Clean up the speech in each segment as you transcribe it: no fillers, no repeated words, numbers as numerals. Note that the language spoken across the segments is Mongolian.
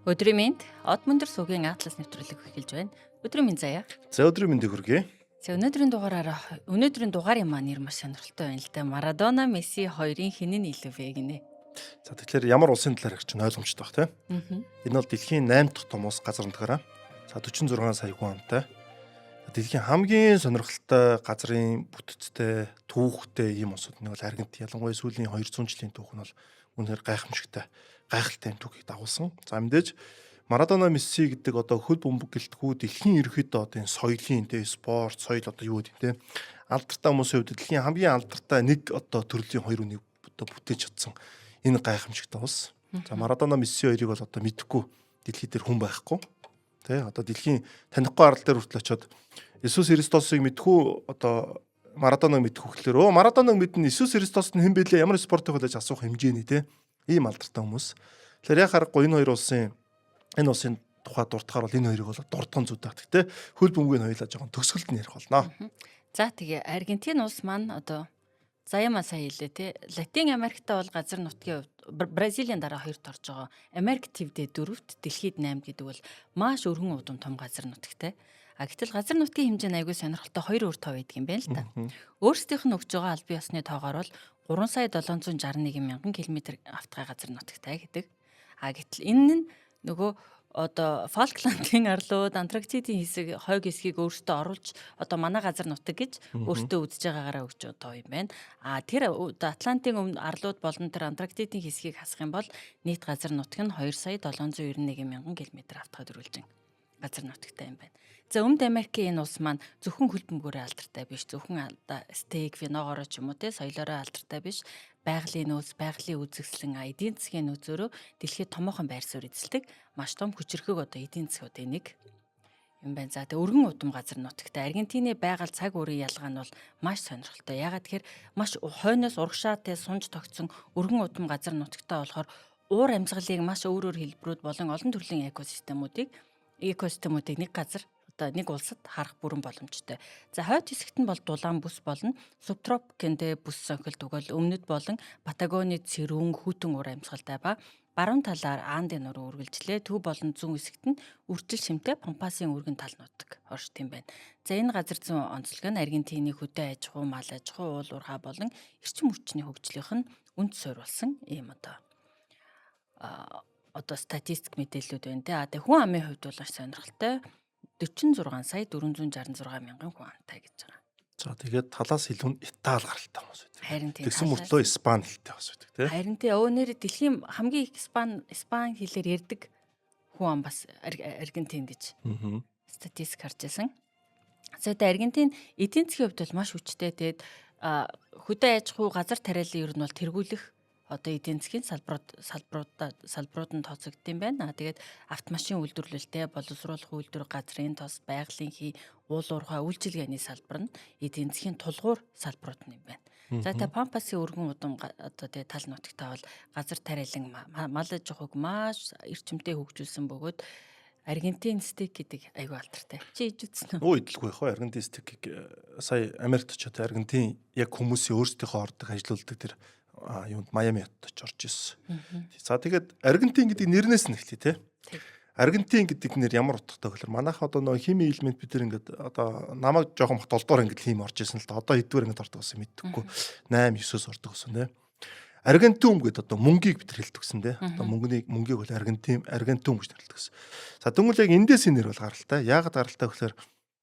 Өдрийн мэнд Од мөндөр суугийн Атлас нэвтрүүлэг эхэлж байна. Өдрийн мэнд заяа. За, өдрийн мэндийг хүргэе. За, өнөөдрийн дугаараараа өнөөдрийн дугаарын маань нэр маш сонирхолтой байна л да. Марадона, Месси хоёрын хэн нь илүү вэ гинэ. За, тэгэхээр ямар улсын талаар ярьж чинь ойлгомжтой бах, тийм. Энэ бол дэлхийн 8 дахь том улс газар нутгаараа. За, 46 сая хүн амтай. Дэлхийн хамгийн сонирхолтой газрын бүтцтэй, түүхтэй ийм улсууд нэг бол Аргентин. Ялангуяа сүүлийн 200 жилийн түүх нь бол үнэхээр гайхамшигтай, гайхалтай юм түүхийг дагуулсан. За, мэдээж Марадона, Месси гэдэг одоо хөл бөмбөг гэлтгүү дэлхийн ерөөхдөө одоо энэ соёлын, тэ, спорт, соёл одоо юу гэдэг, тэ, алдартай хүмүүсийн хувьд дэлхийн хамгийн алдартай нэг одоо төрлийн хоёр үнийг одоо бүтээж чадсан энэ гайхамшигтай улс. За, Марадона, Месси хоёрыг бол одоо мэдэхгүй дэлхий дээр хүн байхгүй. Тэ, одоо дэлхийн танихгүй арал дээр хүртэл очиод Иесус Христосыг мэдэхгүй, одоо Марадонаг мэдэхгүй гэхлээр, өө, Марадонаг мэднэ, Иесус Христос нь хэн бэлээ, ямар спортыг хүлээж асуух хэмжээний, тэ, ийм алдартай хүмүүс. Тэгэхээр яг харахгүй энэ хоёр улсын, энэ улсын тухай дурдахаар бол энэ хоёрыг бол дурдхан зүйтэй. Гэхдээ хөл бөмбөгийг хоёулаа жоохон төгсгөлд нь ярих болно. За, тэгээ Аргентин улс маань одоо заяа маа сая хэлээ, те. Латин Америкта бол газар нутгийн хувьд Бразилийн дараа хоёрт орж байгаа. Америк твдээ дөрөвт, дэлхийд 8 гэдэг бол маш өргөн удам том газар нутагтай. А гэтэл газар нутгийн хэмжээ нь аягүй сонирхолтой хоёр өөр тоо байдаг юм байна л та. Өөрсдийнх нь өгч байгаа албан ёсны тоогоор бол 3 сая 761 мянган километр автгай газар нутагтай гэдэг. А гэтэл энэ нь нөгөө одоо Фолкландын арлууд, Антарктидын хэсэг, хойг хэсгийг өөртөө оруулж одоо манай газар нутаг гэж өөртөө үзэж байгаагаараа өгч одоо юм байна. А тэр одоо Атлантын өмнө арлууд болон тэр Антарктидын хэсгийг хасах юм бол нийт газар нутаг нь 2 сая 791 мянган километр автгай дөрвөлжин газар нутагтай юм байна. За, Өмнөд Америкийн энэ улс маань зөвхөн хөл бөмбөгөөрөө алдартай биш, зөвхөн стейк, виногоороо ч юм уу, те, соёлоороо алдартай биш. Байгалийн нөөц, байгалийн үзэсгэлэн, эдийн засгийн нөөцөөрөө дэлхийд томоохон байр суурь эзэлдэг маш том хүчирхэг одоо эдийн засгуудын нэг юм байна. За, тэгээ өргөн удам газар нутагтай. Аргентины байгаль цаг үеийн ялгаа нь бол маш сонирхолтой. Яагаад тэгэхээр маш хойноос урагшаа, те, сунж тогтсон өргөн удам газар нутагтай болохоор уур амьсгалыг маш өөр өөр хэлбэрүүд болон олон төрлийн экосистемүүдийг нэг газар, одоо нэг улсад харах бүрэн боломжтой. За, хойд хэсэгт нь бол дулаан бүс болон субтропикийн бүс сонхилд өгөөл өмнөд болон Патагоны цэрүүн хүйтэн уур амьсгалтай ба баруун талаар Андын нуруу үргэлжлээ. Төв болон зүүн хэсэгт нь үржил шимтэй Пампасын өргөн тал нутаг оршдог юм байна. За, энэ газар зүүн онцлог нь Аргентины хөдөө аж ахуй, мал аж ахуй, уул уурхай болон эрчим хүчний хөгжлийнх нь үнд суурь болсон ийм одоо статистик мэдээллүүд байна те. А тэгээ хүн амын хувьд бол маш сонирхолтой, 46 сая 466 мянган хүн амтай гэж байгаа. За, тэгээд талаас илүү нь Итали гаралтай хүмүүс байдаг. Харин тийм. Тэгсэн мөртлөө Испани хэлтэй бас байдаг, тий. Харин тий, өө, нэр дэлхийн хамгийн их Испани хэлээр ярьдаг хүн ам бас Аргентин гэж статистик харж байсан. За, тэгээ Аргентин эдийн засгийн хувьд бол маш хүчтэй. Тэгээд хөдөө аж ахуй, газар тариалан ер нь бол тэргүүлэх одоо эдийн засгийн салбарууд нь тооцогдсон юм байна. Тэгээд автомашин үйлдвэрлэлтэй, боловсруулах үйлдвэр, газрын тос, байгалийн хий, уул уурхай, үйлчилгээний салбар нь эдийн засгийн тулгуур салбарууд нь юм байна. За, тэгээ Пампасын өргөн удам одоо тэгээ тал нутагтаа бол газар тариалан, мал аж ахуйг маш эрчимтэй хөгжүүлсэн бөгөөд Аргентин стейк гэдэг айгүй алдартай. Чи иж үзсэн үү? Өө, идэлгүй хөө. Аргентин стейкийг сая Америкт очиод Аргентин яг хүмүүсийн өөрсдийнхөө ордог, ажилуулдаг тэр юунд, Майами хотод очиж орж ирсэн. За, тэгээд Аргентин гэдэг нэрнээс нь эхлэе, те. Аргентин гэдэг нэр ямар утгатай гэхээр манайха одоо нөгөө хими элемент бид нар ингээд одоо намайг жоохон бат 7 дугаар ангид хими орж ирсэн л да. Одоо хэддүгээр ангид ордог болсон мэдэхгүй. 8 9-өөс ордог болсон, те. Аргентум гэдэг одоо мөнгийг бид нар хэлдэг гэсэн, те. Одоо мөнгийг бол Аргентин, Аргентум гэж нэрлэдэг гэсэн. За, тэгвэл яг эндээс энэ нэр бол гаралтай. Яагаад гаралтай гэхээр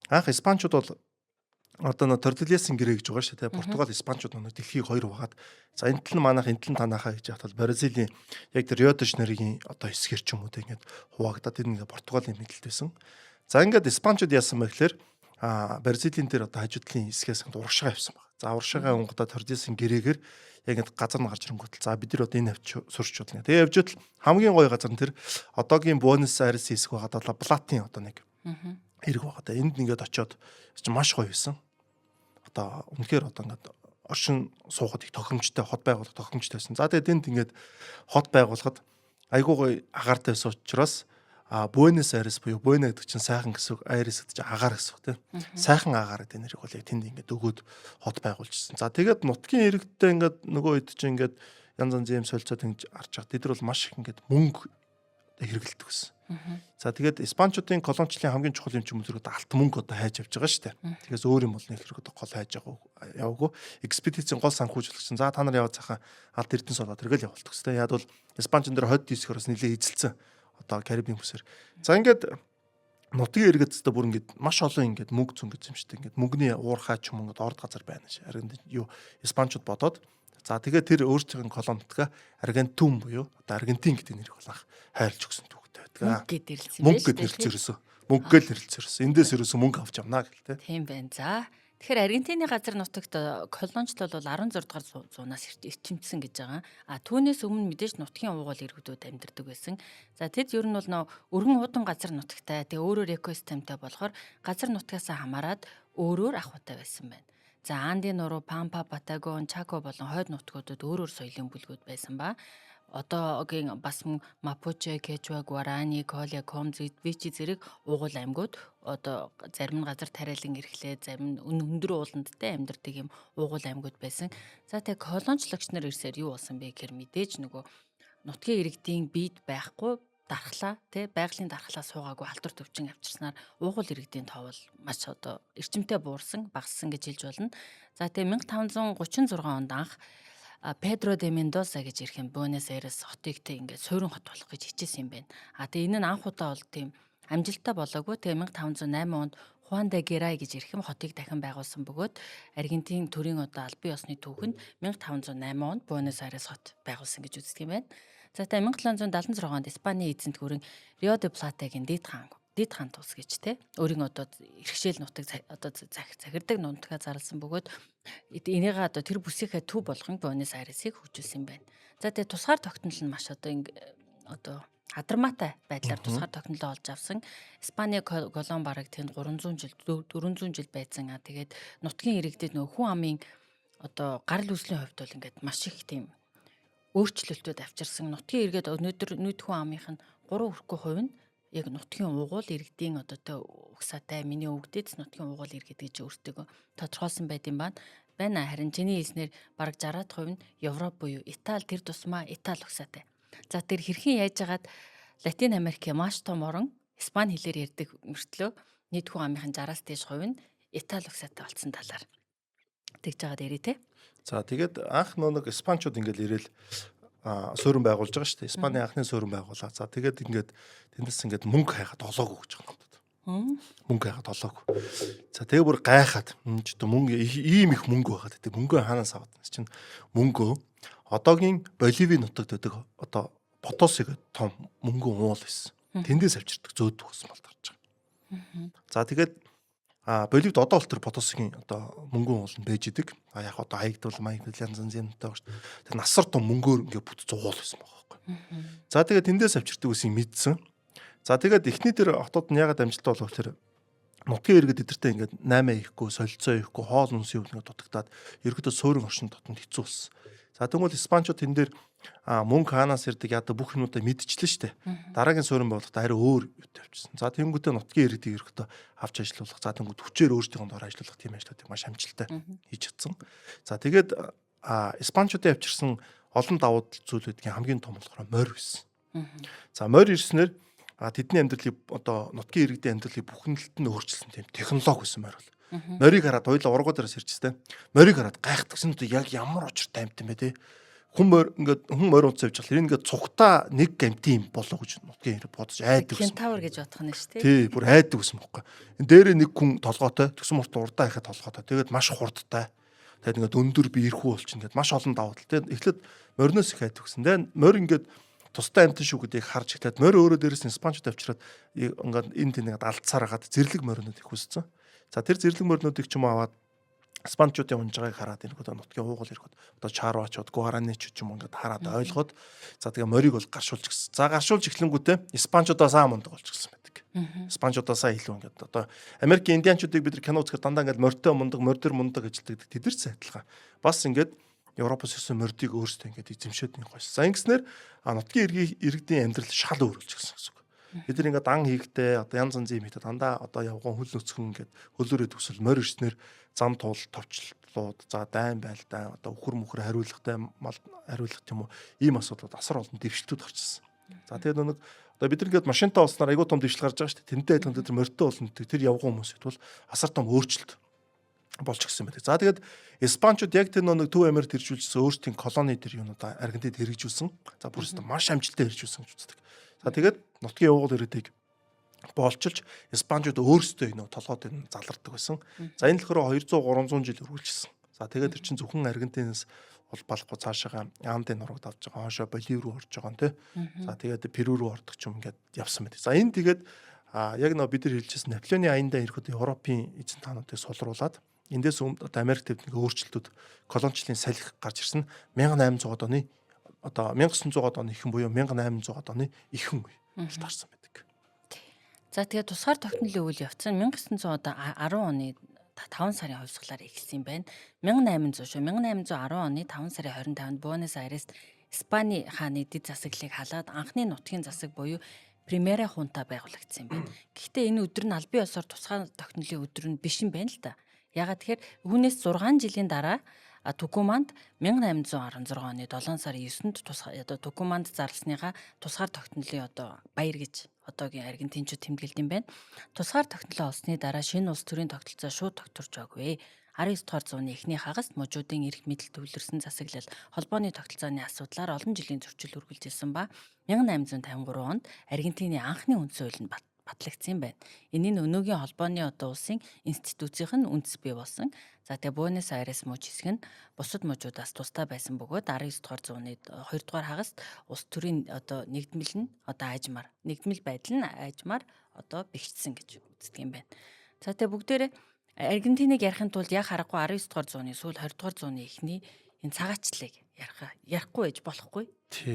анх испанчууд бол одоо нөө Тордильясын гэрээ гэж байгаа шүү дээ. Португал, испанчууд нөө дэлхийг хоёр хуваагаад, за, энэ тал нь манайх, энэ тал нь танаахаа гэж яхад бол Бразилийн яг тэр Рио де Жанейрогийн одоо хэсгэр ч юм уу, те, ингээд хуваагдаад тэр ингээд Португалийн мэдлэлт байсан. За, ингээд испанчууд яасан бэ гэхээр Бразилийн дээр одоо хажуудлын хэсгээс ингээд урагшаа явсан баг. За, урагшаага унгадаа Тордильясын гэрээгээр яг ингээд газар нь гарч ирэнгүүт л, за, бид нар одоо энэ хавч сурч болно. Тэгээ явж байтал хамгийн гоё газар нь тэр одоогийн Буэнос Айрес хэсэг байгаа даа, Платын одоо нэг эрэг байгаа даа. Энд ингээд очиод чи маш гоё байсан. Одоо үнэхээр одоо ингээд оршин суухад их тохиромжтой хот байгуулах тохиромжтой байсан. За, тэгээд энд ингээд хот байгуулахад айгуу гоё агаартай байсан учраас Буэнос Айрес буюу Буэна гэдэг чинь сайхан гэсэн үг, Айрес гэдэг чинь агаар гэсэн үг, тийм. Сайхан агаар гэдэг нэрийг бол яг тэнд ингээд өгөөд хот байгуулжсэн. За, тэгээд нутгийн иргэдтэй ингээд нөгөө үед чинь ингээд янз янзын юм солилцоод ингэж арч чад. Тэд нар бол маш их ингээд мөнгө хэрэглэдэг гэсэн. За тэгээд Испанчуудын колоничлалын хамгийн чухал юм чинь мөлрөд алт мөнгө одоо хайж явж байгаа шүү дээ. Тэгээс өөр юм бол нэг хэрэг одоо гол хайж яваагүй. Экспедицийн гол санхүүжүүлэгч чинь за та нар яваад цахан алт эрдэнэс болоод тэргээл явуулдаг хэвээр. Яг бол Испанч энэ дэр хойд дисгэр бас нэлээд эзэлсэн. Одоо Карибын бүсээр. За ингээд нутгийн иргэд өстө бүр ингээд маш олон ингээд мөнгө цөнгө юм шүү дээ. Ингээд мөнгөний уурхай ч юм ингээд орд газар байна ш. Аргентин юу Испанчууд бодоод за тэгээд тэр өөрсдийн колони нутгаа Аргентум буюу одоо Аргентин гэдэг нэрийг бол анх хайрлж өгсөн түүхтэй байдаг. Мөнгө гэд нэрлсэн байж. Мөнгө гэд нэрлсэн ерөөсөө. Мөнгө гэл нэрлсэн ерөөсөө. Эндээс ерөөсөө мөнгө авч явна гэл те. Тийм байна. За тэгэхээр Аргентины газар нутагт колоничлол бол 16 дугаар зуунаас эрчимдсэн гэж байгаа. А түүнээс өмнө мэдээж нутгийн уугуул иргэдүүд амьдардаг байсан. За тэд ер нь бол нөө өргөн уудам газар нутагтай, тэгээ өөрөөр экосистемтэй болохоор газар нутгаасаа хамаарат өөрөөр ахуйтай байсан байна. За Андын нуруу, Пампа, Патагон, Чако болон хойд нутгуудад өөр өөр соёлын бүлгүүд байсан ба. Одоогийн бас мөн Мапуче, Кечуа, Гуарани, Коля, Комз, Бичи зэрэг уугуул аймагуд одоо зарим нь газар тариалан эрхлээ, зарим нь өндөр ууландтай амьдардаг юм уугуул аймагуд байсан. За тэгээ колоничлогч нар ирсээр юу болсон бэ гэхээр мэдээж нөгөө нутгийн иргэдийн бид байхгүй дархлаа тий байгалийн дархлаа суугаагүй халдвар төвчин авчирснаар уугуул иргэдийн тоо бол маш одоо эрчимтэй буурсан, багассан гэж хэлж болно. За тэгээ 1536 онд анх Педро де Мендоса гэж ирэх юм Буэнос Айрес хотыг тэг ингээд суурин хот болох гэж хичээсэн юм байна. А тэгээ энэ нь анх удаа бол тийм амжилттай болоогүй. Тэгээ 1508 онд Хуан де Герай гэж ирэх юм хотыг дахин байгуулсан бөгөөд Аргентин төрийн одоо албан ёсны түүхэнд 1508 онд Буэнос Айрес хот байгуулсан гэж үздэг юм байна. За тэгээ 1776 онд Испани эзэнт гүрэн Рио де Платагийн дээд хаан тус гэж те өөрийн одоо иргэшээл нутаг одоо захирдаг нутгаа зарласан бөгөөд энийгээ одоо тэр бүсийнхээ төв болгон Буэнос Айресыг хөгжүүлсэн юм байна. За тэгээ тусгаар тогтнол нь маш одоо одоо адармаатай байдлаар тусгаар тогтнолоо олж авсан. Испани колон бараг тэнд 300 жил 400 жил байсан. А тэгээд нутгийн иргэдэд нөгөө хүн амын одоо гарал үүслийн хувьд бол ингээд маш их тийм өөрчлөлтүүд авчирсан. Нутгийн иргэд өнөөдөр нийт хүн амынх нь 3 хүрэхгүй хувь нь яг нутгийн уугуул иргэдийн одоо тэ угсаатай миний өвгдөд нутгийн уугуул иргэд гэж өөртөө тодорхойлсон байд юм байна. Байна. Харин чиний хэлснээр бараг 60% нь Европ буюу Итали тэр тусмаа Итали угсаатай. За тэр хэрхэн яаж яагаад Латин Америкийн маш том орон Испани хэлээр ярьдаг мөртлөө нийт хүн амынхын 60-аас дээш хувь нь Итали угсаатай болсон талаар тэгж жагаад ярий те. За тэгээд анх нэг испанчууд ингээл ирээл суурин байгуулж байгаа шүү дээ. Испани анхны суурин байгуулаа. За тэгээд ингээд тэндээс ингээд мөнгө хайгаад олоогүй гэж байгаа юм байна. Мөнгө хайгаад олоогүй. За тэгээ бүр гайхаад ч одоо мөнгө ийм их мөнгө байгаад тэг мөнгөө хаанаас аваад чинь мөнгөө одоогийн Боливи нутагт байдаг одоо Потосиг том мөнгөн уул байсан. Тэндээс авчирдаг зөөдөг гэсэн бол тарж байгаа. За тэгээд Боливид одоо бол тэр Потосигийн одоо мөнгөн уул нь байж идэг. А яг одоо хаягдвал маягдвал янз янз юмтай байгаа шүү дээ. Тэр насар том мөнгөөр ингээ бүт зуул байсан байгаа байхгүй. За тэгээд тэндээс авчирдаг үсийг мэдсэн. За тэгээд эхний тэр хотод нь ягаад амжилттай болов тэр нутгийн иргэд эдэртэй ингээд 8 хийхгүй, солилцоо хийхгүй, хоол хүнсийн хувьд ингээд дутагдаад ерөөдөө суурин орчин дотнд хэцүү болсон. За тэгвэл испанчууд тэн дээр мөнгө хаанаас ирдэг яадаг бүх юмудаа мэдчихлээ шүү дээ. Дараагийн суурин байгууллагт арай өөр юутай явчихсан. За тэнгуүтээ нутгийн иргэдийг ерөөдөө авч ажиллуулах. За тэнгуүт хүчээр өөрсдийнхөө дор ажиллуулах тийм ажлуудыг маш амжилттай хийж чадсан. За тэгээд испанчуудын авчирсан олон давуу зүйлүүдийн хамгийн том болохоор морь байсан. За морь ирснээр тэдний амьдралыг одоо нутгийн иргэдийн амьдралыг бүхэнэлт нь өөрчилсөн тийм технологи байсан морь бол. Морийг хараад хоёлаа ургуу дээрээс ирчихсэн. Морийг хараад гайхдагсан нь яг ямар учиртай амьтан бэ те. Хүн морь ингээд хүн морь унц явж байгаа. Тэр ингээд цугтаа нэг амтын юм болоо гэж нутгийн хэрэг бодож айдаг гэсэн. Кентавр гэж бодох нь шүү дээ. Тий, бүр айдаг гэсэн бохоггүй. Энэ дээрээ нэг хүн толгойтой, тэгсэн мөрт урдаа ихэд толгойтой. Тэгээд маш хурдтай. Тэгээд ингээд өндөр би ирэхүү болчихно гэд маш олон давуу тал. Тэгээд эхлээд мориноос их айдаг гэсэн. Тэгээд морь ингээд тустай амтан шүү гэдгийг харж эхлээд морь өөрөө дээрээс нь испанчууд авчираад ингээд энэ тэнийгээд алдсаар хагаад зэрлэг моринууд их үсцэн. За тэр зэрлэг моринуудыг ч юм уу аваад испанчуудын унж байгааг хараад энэ одоо нутгийн уугуул ирэхэд одоо чарвачууд, гуараничууд ч юм ингээд хараад ойлгоод за тэгээ морийг бол гаршуулж гисэн. За гаршуулж эхлэнгүүтээ испанчуудаасаа мундаг болчихсон байдаг. Испанчуудаасаа илүү ингээд одоо Америкийн индианчуудыг бид нар кино үзэхээр дандаа ингээд морьтой мундаг, морь дээр мундаг ажилтдаг. Тэд нар ч адилхан. Бас ингээд Европоос ирсэн мордыг өөрсдөө ингээд эзэмшээд нэг гойс. За ингэснээр нутгийн иргэдийн амьдрал шал өөрчлөгдсөн гэсэн үг. Бид нар ингээд дан хийхдээ одоо янз янзын юм хийхдээ дандаа одоо явган хөл нүцгэн ингээд хөлөөрөө төгсөл морь ирснээр зам туул товчлууд за дайн байлдаа одоо үхэр мөхөр хариулахтай мал хариулах юм уу ийм асуудлууд асар олон дэвшлүүд гарчсан. За тэгээд нэг Одоо бид нар ингээд машинтаа олсноор айгүй том дэвшил гарч байгаа шүү дээ. Тэнтэй адилхан тэр морьтой болно тэр явган хүмүүс бол асар том өөрчлөлт болж гисэн байдаг. За тэгээд Испанчууд яг тэр нэг Төв Америкт иржүүлсэн өөрсдийн колони тэр юунуудаа Аргентинд хэрэгжүүлсэн. За бүр өстө маш амжилттай хэрэгжүүлсэн гэж үздэг. За тэгээд нутгийн явгал иргэдийг боолчилж Испанчууд өөрсдөө энэ толгойд энэ залардаг байсан. За энэ болохоор 200 300 жил үргэлжилсэн. За тэгээд тэр чинь зөвхөн Аргентинээс бол балахгүй цаашаага Андын нураг давж байгаа, хойшоо Боливи рүү орж байгаа нэ. За тэгээд Перу рүү ордог ч юм ингээд явсан байдаг. За энэ тэгээд яг нөө бид нар хэлжсэн Наполеоны аяндаа ирэхэд Европын эзэн таануудыг сулруулад эндээс одоо Америк төвд нэг өөрчлөлтүүд колоничлалын салхи гарч ирсэн 1800 оны одоо 1900 оны ихэн буюу 1800 оны ихэн үе таарсан байдаг. За тэгээд тусгаар тогтнолын үйл явц нь 1910 оны 5 сарын хувьсгалаар эхэлсэн юм байна. 1800 шүү 1810 оны 5 сарын 25-нд Буэнос Айрест Испани хааны дэд засаглалыг халаад анхны нутгийн засаг буюу Примера хунта байгуулагдсан юм байна. Гэхдээ энэ өдөр нь албан ёсоор тусгаар тогтнолын өдөр нь биш юм байна л да. Ягаад тэгэхээр үүнээс 6 жилийн дараа Тукуманд 1816 оны 7 сарын 9-нд тусгаар одоо Тукуманд зарлсныхаа тусгаар тогтнолын одоо баяр гэж одоогийн аргентинчууд тэмдэглэдэг юм байна. Тусгаар тогтнолоо олсны дараа шинэ улс төрийн тогтолцоо шууд тогтворч байггүй. 19 дугаар зууны эхний хагаст мужуудын эрх мэдэл төвлөрсөн засаглал холбооны тогтолцооны асуудлаар олон жилийн зөрчил үргэлжилсэн ба 1853 онд Аргентины анхны үндсэн хууль нь батлагдсан юм байна. Энэ нь өнөөгийн холбооны одоо улсын институцийнх нь үндэс бий болсон. За тэгээ Буэнос Айрес мужи хэсэг нь бусад мужуудаас тусдаа байсан бөгөөд 19 дугаар зууны 2 дугаар хагаст улс төрийн одоо нэгдмэл нь одоо аажмаар нэгдмэл байдал нь аажмаар одоо бэхжсэн гэж үздэг юм байна. За тэгээ бүгдээрээ Аргентиныг ярихын тулд яг харахгүй 19 дугаар зууны сүүл 20 дугаар зууны эхний энэ цагаачлалыг ярихгүй байж болохгүй.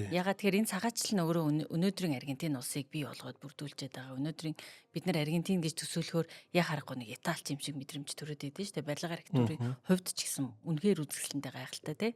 Ягаад тэгэхээр энэ цагаачлал нь өөрөө өнөөдрийн Аргентин улсыг бий болгоод бүрдүүлжээд байгаа. Өнөөдрийн бид нар Аргентин гэж төсөөлөхөөр яг харахгүй нэг Италич юм шиг мэдрэмж төрөөд идэв шүү дээ. Барилга архитектурын хувьд ч гэсэн үнэхээр үзэсгэлэнтэй гайхалтай тий.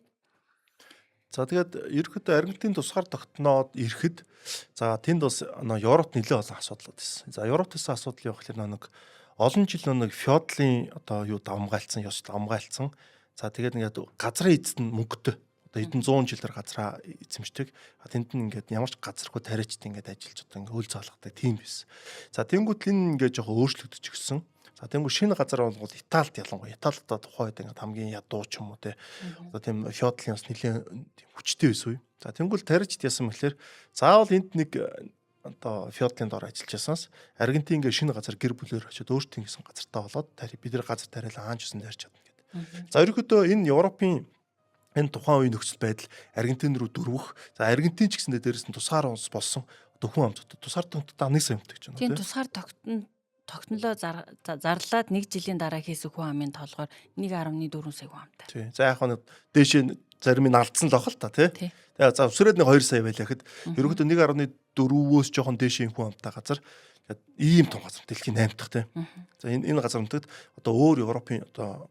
За тэгээд ерөнхийдөө Аргентин тусгаар тогтноод ирэхэд за тэнд бас Европт нэлээд олон асуудлууд байсан. За Европт байсан асуудал юу гэхээр нэг олон жил нэг феодлын одоо юу давмгайлцсан, ёс давмгайлцсан. За тэгээд ингээд газрын эзэд нь мөнгөтэй одоо хэдэн зуун жилээр газраа эзэмшдэг. Тэнд нь ингээд ямар ч газаргүй тариачд ингээд ажиллаж одоо ингээд үл заалгадаг тийм биш. За тэнгуут энэ ингээд жоохон өөрчлөгдөж гисэн. За тэнгуут шинэ газар болгол Италид ялангуяа Италид одоо тухайн үед ингээд хамгийн ядуу ч юм уу те. Одоо тийм феодлын бас нэлээд тийм хүчтэй байсан үе. За тэнгуут тариачд яасан мэхлээр заавал энд нэг одоо феодлын дор ажиллаж байсанс Аргентин ингээд шинэ газар гэр бүлээр очиод өөрсдийн гэсэн газартаа болоод бид нар газар тариалан хаан ч гэсэн тарьж чадна гэдэг. За ерөнхийдөө энэ Европын энэ тухайн үеийн нөхцөл байдал Аргентин руу дөрвөх. За Аргентин ч гэсэндээ дээрэс нь тусгаар улс болсон одоо хүн амт тусгаар тогтнолтой 1 сая юмтай гэж байна тийм. Тусгаар тогтнолоо зарлаад нэг жилийн дараа хийсэн хүн амын толгоор 1.4 сая хүн амтай. Тийм. За яг нь дээшээ зарим нь алдсан л ах л та тий. Тэгээ за өсрөөд нэг 2 сая байлаа гэхэд ерөнхийдөө 1.4-өөс жоохон дээшээ хүн амтай газар ийм том газар дэлхийн 8 дахь тий. За энэ газар нутагт одоо өөр Европын одоо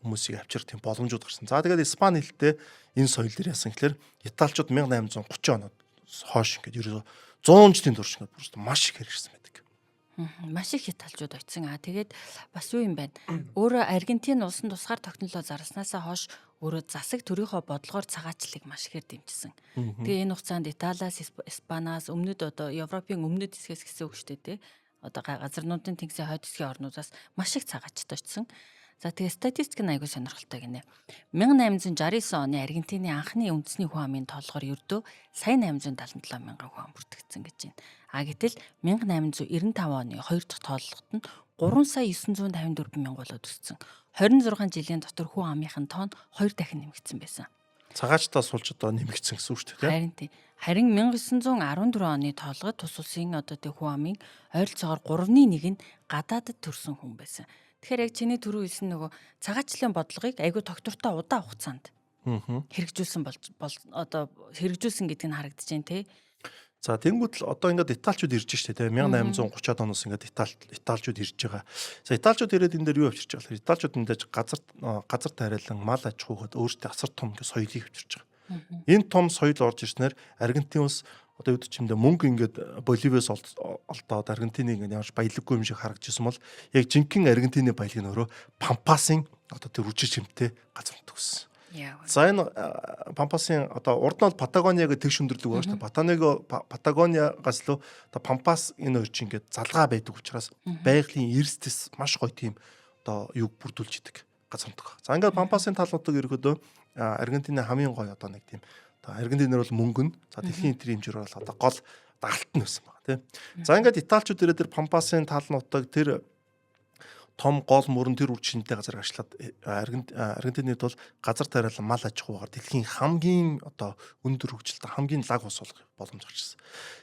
хүмүүсийг авчирх тийм боломжууд гарсан. За тэгээд Испани хэлтэй энэ соёл дээр яасан гэхээр Италичууд 1830 оноод хойш ингээд ерөөсө 100 жилийн турш ингээд бүр маш их хэрэгжсэн байдаг. Маш их Италичууд очисон. Аа тэгээд бас юу юм бэ? Өөрөө Аргентин улсын тусгаар тогтнолоо зарласнаасаа хойш өөрөө засаг төрийнхөө бодлогоор цагаачлалыг маш ихээр дэмжсэн. Тэгээ энэ хугацаанд Италиас, Испаниас, өмнөд одоо Европын өмнөд хэсгээс гэсэн үг шүү дээ, тий. Одоо газарнуудын тэнгисийн хойд хэсгийн орнуудаас маш их цагаачтай очисон. За тэгээ статистик нь айгүй сонирхолтой гинэ. 1869 оны Аргентины анхны үндэсний хүн амын тоолгоор ердөө сая 877 мянган хүн ам бүртгэгдсэн гэж байна. А гэтэл 1895 оны хоёр дахь тооллогод нь 3 сая 954 мянга болоод өссөн. 26 жилийн дотор хүн амынхын тоон 2 дахин нэмэгдсэн байсан. Цагаачтаа сулж одоо нэмэгдсэн гэсэн үг шүү дээ. Харин тий. Харин 1914 оны тоолгод тус улсын одоо тэг хүн амын ойролцоогоор 3-ны 1 нь гадаадд төрсэн хүн байсан. Тэгэхээр яг чиний түрүү хэлсэн нөгөө цагаачлалын бодлогыг айгүй тогтвортой удаан хугацаанд хэрэгжүүлсэн болж одоо хэрэгжүүлсэн гэдэг нь харагдаж байна тий. За тэнгуут л одоо ингээд италичууд ирж штэ тий 1830-аад оноос ингээд италичууд ирж байгаа. За италичууд ирээд энэ дээр юу авчирч байгаа вэ? Италичууд энэ дээр газар тариалан мал аж ахуйгаад өөрсдөө асар том ингээд соёлыг авчирч байгаа. Энэ том соёл орж ирснээр Аргентин улс одоо юу ч юм дэ мөнгө ингээд Боливиас олдоод Аргентиныг ингээд ямар ч баялаггүй юм шиг харагдчихсан бол яг жинхэнэ Аргентины баялаг нь өөрөө Пампасын одоо тэр үжир чимтэй газар нутаг гэсэн. За, энэ Пампасын одоо урд нь бол Патагониа гэх тэгш өндөрлөг байгаа шүү дээ. Патагониагаас л одоо Пампас энэ хоёр чинь ингээд залгаа байдаг учраас байгалийн эрсдэс маш гоё тийм одоо юг бүрдүүлж идэг газар нутаг. За, ингээд Пампасын тал нутаг ерөөдөө Аргентины хамгийн гоё одоо нэг тийм одоо Аргентинээр бол мөнгө нь, за, дэлхийн тэр хэмжээр бол одоо гол дагалт нь байсан байгаа, тийм. За, ингээд италичууд ирээд тэр Пампасын тал нутаг, тэр том гол мөрөн, тэр үр жимтэй газар ажиллаад Аргентинид бол газар тариалан мал аж ахуйгаар дэлхийн хамгийн одоо өндөр хөгжилтэй, хамгийн лаг ус болох боломж гарч ирсэн.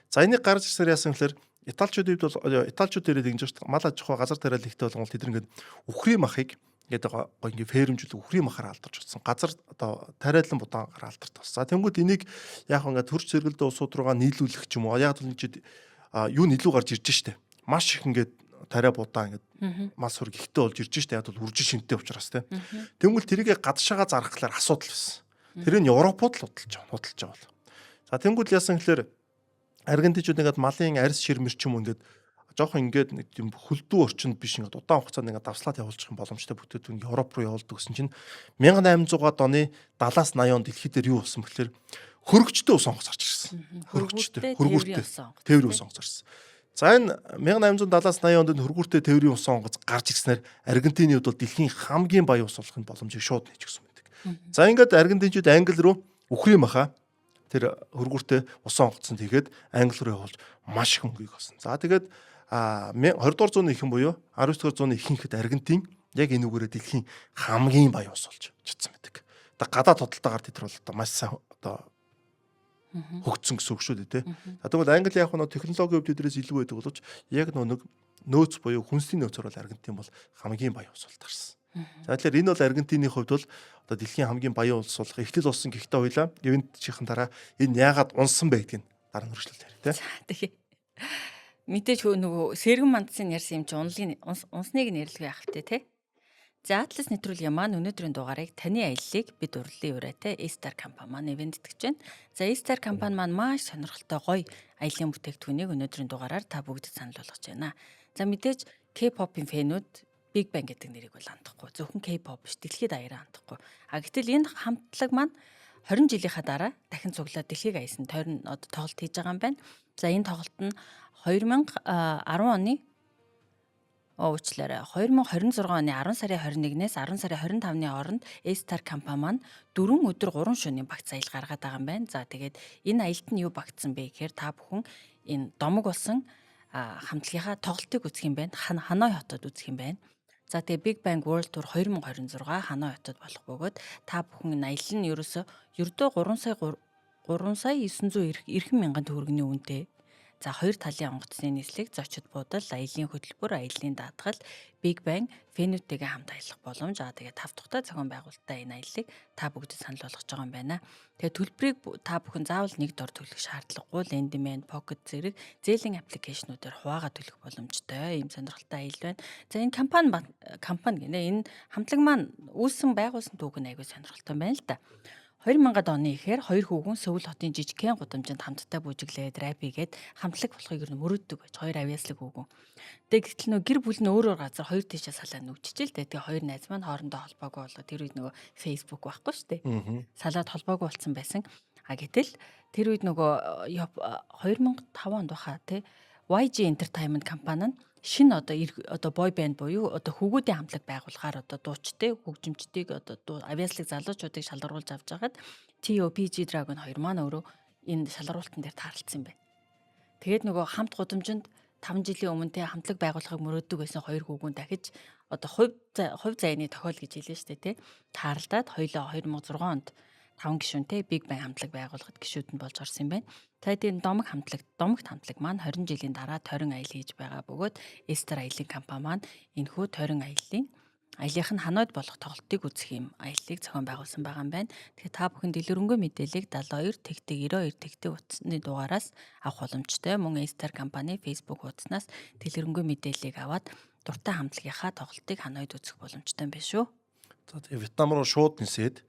За, энийг гарч ирсээр яасан гэхээр италичуудын хувьд бол италичууд ирээд ингэж шүү дээ. Мал аж ахуй, газар тариалан ихтэй болгон тэд ингээд үхрийн махыг ингээд гоё ингээд фермжүүлэг үхрийн махаар алдарч утсан. Газар одоо тариалан будаангаар алдарт болсон. За, тэнгууд энийг яг ингээд төрч сэргэлдээ улсууд руугаа нийлүүлэх ч юм уу. Яг л энэ юу нь илүү гарч ирж штэ. Маш их ингээд тариа будаа ингээд мас сүрг ихтэй болж ирж штэ. Яг бол үржин шинтэй учраас, тийм. Тэнгүүл тэрийгэ гадшаага зарах талаар асуудал байсан. Тэр нь Европод л худалж байгаа, худалж байгаа бол. За, тэнгүүл яасан гэхээр аргентинчууд ингээд малын арьс ширмэр ч юм уу ингээд жоохон ингээд нэг тийм хөлдүү орчинд биш, ингээд удаан хугацаанд ингээд давслаад явуулчих юм боломжтой бүтээгдэхүүн Европ руу явуулдаг гэсэн чинь 1800-аад оны 70-аас 80 онд дэлхий дээр юу болсон бэхлээр хөргөчтэй ус онгоц гарч ирсэн. Хөргөчтэй, хөргүүртэй тээврийн ус онгоц гарсан. За, энэ 1870-аас 80 онд энэ хөргүүртэй тээврийн ус онгоц гарч ирснээр Аргентины хувьд бол дэлхийн хамгийн баян ус болохын боломжийг шууд нээчихсэн байдаг. За, ингээд аргентинчууд Англи руу үхрийн маха тэр хөргүүртэй ус онгоцсон тэгээд Англи руу явуулж маш их мөнгийг олсон. За, тэгээд 20 дугаар зууны ихэнх буюу 19 дугаар зууны ихэнхэд Аргентин яг энэ үгээрээ дэлхийн хамгийн баян улс болж чадсан байдаг. Одоо гадаад худалдаагаар тэд нар бол одоо маш сайн одоо хөгжсөн гэсэн үг шүү дээ, тий. Тэгвэл Англи яг нь технологийн хувьд эдрээс илүү байдаг боловч яг нэг нөөц буюу хүнсний нөөцөөр бол Аргентин бол хамгийн баян улс болж гарсан. За, тэгэхээр энэ бол Аргентины хувьд бол одоо дэлхийн хамгийн баян улс болох эхлэл болсон. Гэхдээ хоёлаа ивент чихэн дараа энэ яагаад унсан бэ гэдгийг дараа нь үргэлжлүүлээ ярь, тий. За, тэгээ. Мэдээж хөө нөгөө сэргэн мандсын ярьсан юм чи унлын унсныг нэрлэгүй яах вэ, те? За, Атлас нэвтрүүлгийн маань өнөөдрийн дугаарыг таны аяллыг бид урлын ураатай A-Star компани маань ивент итгэж байна. За, A-Star компани маань маш сонирхолтой гоё аялын бүтээгдэхүүнийг өнөөдрийн дугаараар та бүгдэд санал болгож байна. За, мэдээж K-pop-ын фэнүүд Big Bang гэдэг нэрийг бол андахгүй. Зөвхөн K-pop биш, дэлхийд даяараа андахгүй. А гэтэл энэ хамтлаг маань 20 жилийнхаа дараа дахин цуглаад дэлхийг аясан тойрон одоо тоглолт хийж байгаа юм байна. За, энэ тоглолт нь 2010 оны, уучлаарай, 2026 оны 10 сарын 21-ээс 10 сарын 25-ны хооронд A-Star компани маань 4 өдөр 3 шөнийн багц аялал гаргаад байгаа юм байна. За, тэгээд энэ аялалд нь юу багтсан бэ гэхээр та бүхэн энэ домог болсон хамтлагийнхаа тоглолтыг үзэх юм байна. Ханой хотод үзэх юм байна. За, тэгээ Big Bang World Tour 2026 Ханой хотод болох бөгөөд та бүхэн энэ аялал нь ерөөсө ердөө 3 сая 900 эрхэн мянган төгрөгийн үнэтэй. За, хоёр талын онгоцны нислэг, зочид буудал, аялын хөтөлбөр, аялын даатгал, Big Bang фэнүүдтэйгээ хамт аялах боломж. Аа, тэгээ тав тухтай зохион байгуулалттай энэ аяллыг та бүгдэд санал болгож байгаа юм байна. Тэгээ төлбөрийг та бүхэн заавал нэг дор төлөх шаардлагагүй. Lendman, Pocket зэрэг зээлийн application уудаар хуваагаа төлөх боломжтой. Ийм сонирхолтой аялал байна. За, энэ компани гинэ, энэ хамтлаг маань үүссэн байгуулсан түүх нь айгүй сонирхолтой байна л да. 2000-ад оны ихээр хоёр хүүхэн Сөүл хотын жижигхэн гудамжинд хамтдаа бүжиглээд, рэп хийгээд хамтлаг болохыг ер нь мөрөөддөг байж, хоёр авьяаслаг хүүхэн. Тэгээ гэтэл нөгөө гэр бүл нь өөр өөр газар хоёр тийшээ салаа нүгчижээ л дээ. Тэгээ хоёр найз маань хоорондоо холбоогүй болоо, тэр үед нөгөө Facebook байхгүй шүү дээ. Салаад холбоогүй болсон байсан. А гэтэл тэр үед нөгөө 2005 онд баха, тий, YG Entertainment компани нь шинэ одоо boy band буюу одоо хүүгүүдийн хамтлаг байгуулахаар одоо дуучтай, хөгжимчдийг, одоо авьяаслаг залуучуудыг шалгаруулж авч байгаад TOP, G Dragon хоёр маань өөрөө энэ шалгаруултан дээр таарлцсан юм байна. Тэгээд нөгөө хамт гудамжинд 5 жилийн өмнө те хамтлаг байгуулахыг мөрөөддөг байсан хоёр хүүгүн дахиж одоо хувь заяаны тохиол гэж хэлнэ шүү дээ, те, таарлаад хоёлоо 2006 онд 5 гишүүнтэй Big Bang хамтлаг байгуулахад гишүүд нь болж орсон юм байна. Тэгээд энэ домог хамтлаг, домогт хамтлаг маань 20 жилийн дараа тойрон аялал хийж байгаа бөгөөд A-Star аялын компани маань энэхүү тойрон аяллах нь Ханойд болох тоглолтыг үзэх юм аяллыг зохион байгуулсан байгаа юм байна. Тэгэхээр та бүхэн дэлгэрэнгүй мэдээллийг 72 тэгтэг 92 тэгтэг утасны дугаараас авах боломжтой. Мөн A-Star компани Facebook хуудаснаас дэлгэрэнгүй мэдээллийг аваад дуртай хамтлагийнхаа тоглолтыг Ханойд үзэх боломжтой юм байна шүү. За, тэгээ Вьетнам руу шууд нисээд,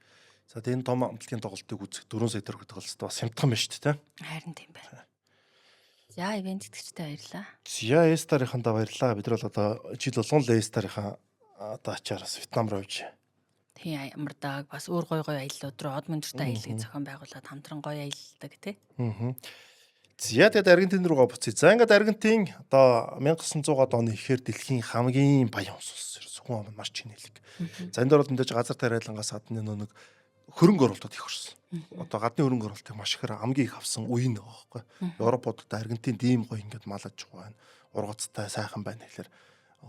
за, энэ том хамтлагийн тоглолтыг үзэх 4 сая төгрөг тоглолцтой бас хямдхан байна шүү дээ. Харин тийм байна. За, ивент тэтгэгчтэй баярлалаа. За, A-Star-ынхандаа баярлалаа. Бид нар бол одоо жил болгон л A-Star-ынхаа одоо ачаараас Вьетнам руу явж Тийм амардаг бас өөр гой гой аяллууд руу од мөндөртэй аяллыг зохион байгуулад хамтран гоё аялдаг тий. За тэгээд Аргентин руугаа буцъя. За ингээд Аргентин одоо 1900-аад оны ихээр дэлхийн хамгийн баян улс болсон. Хүн ам нь маш чинэлэг. За энэ дээр бол мэдээж газар тариалангаас гадна нэг хөрөнгө оруулалтад их орсон. Одоо гадны хөрөнгө оруулалтыг маш ихээр хамгийн их авсан үе нь байгаа байхгүй. Европод одоо Аргентинд ийм гоё ингээд мал аж ахуй байна. Ургацтай сайхан байна гэхэлэр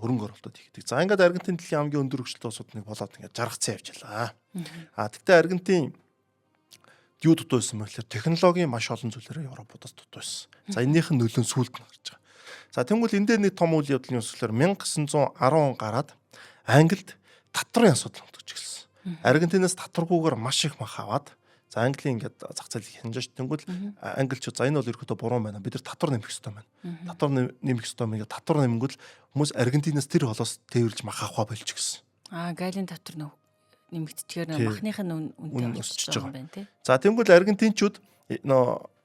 хөрөнгө оруулалтад их гэдэг. За ингээд Аргентин дэлхийн хамгийн өндөр хөгжилтэй улсууд нэг болоод ингээд жаргацсан явж байлаа. А тэгтээ Аргентин юу дутуу байсан бэ гэхээр технологийн маш олон зүйлээрээ Европуудаас дутуу байсан. За энэнийх нь нөлөө нь сүүлд нь гарч байгаа. За тэгвэл энэ дээр нэг том үйл явдал нь юусэлэр 1910 он гараад Англид татварын асуудал өндөж эхэлсэн. Аргентинаас татваргүйгээр маш их мах аваад за Английн ингээд зах зээлийг хянаж тэнгүүл англичууд за энэ бол ерөөхдөө буруу байна. Бид нар татвар нэмэх ёстой байна. Татвар нэмэх ёстой байна. Татвар нэмэнгүүл хүмүүс Аргентинаас тэр холоос тээвэрлж мах авахаа болж гисэн. Аа галийн татвар нэмэгдчихээр махных нь үнэтэй болчихж байгаа юм байна тий. За тэнгүүл аргентинчууд нөө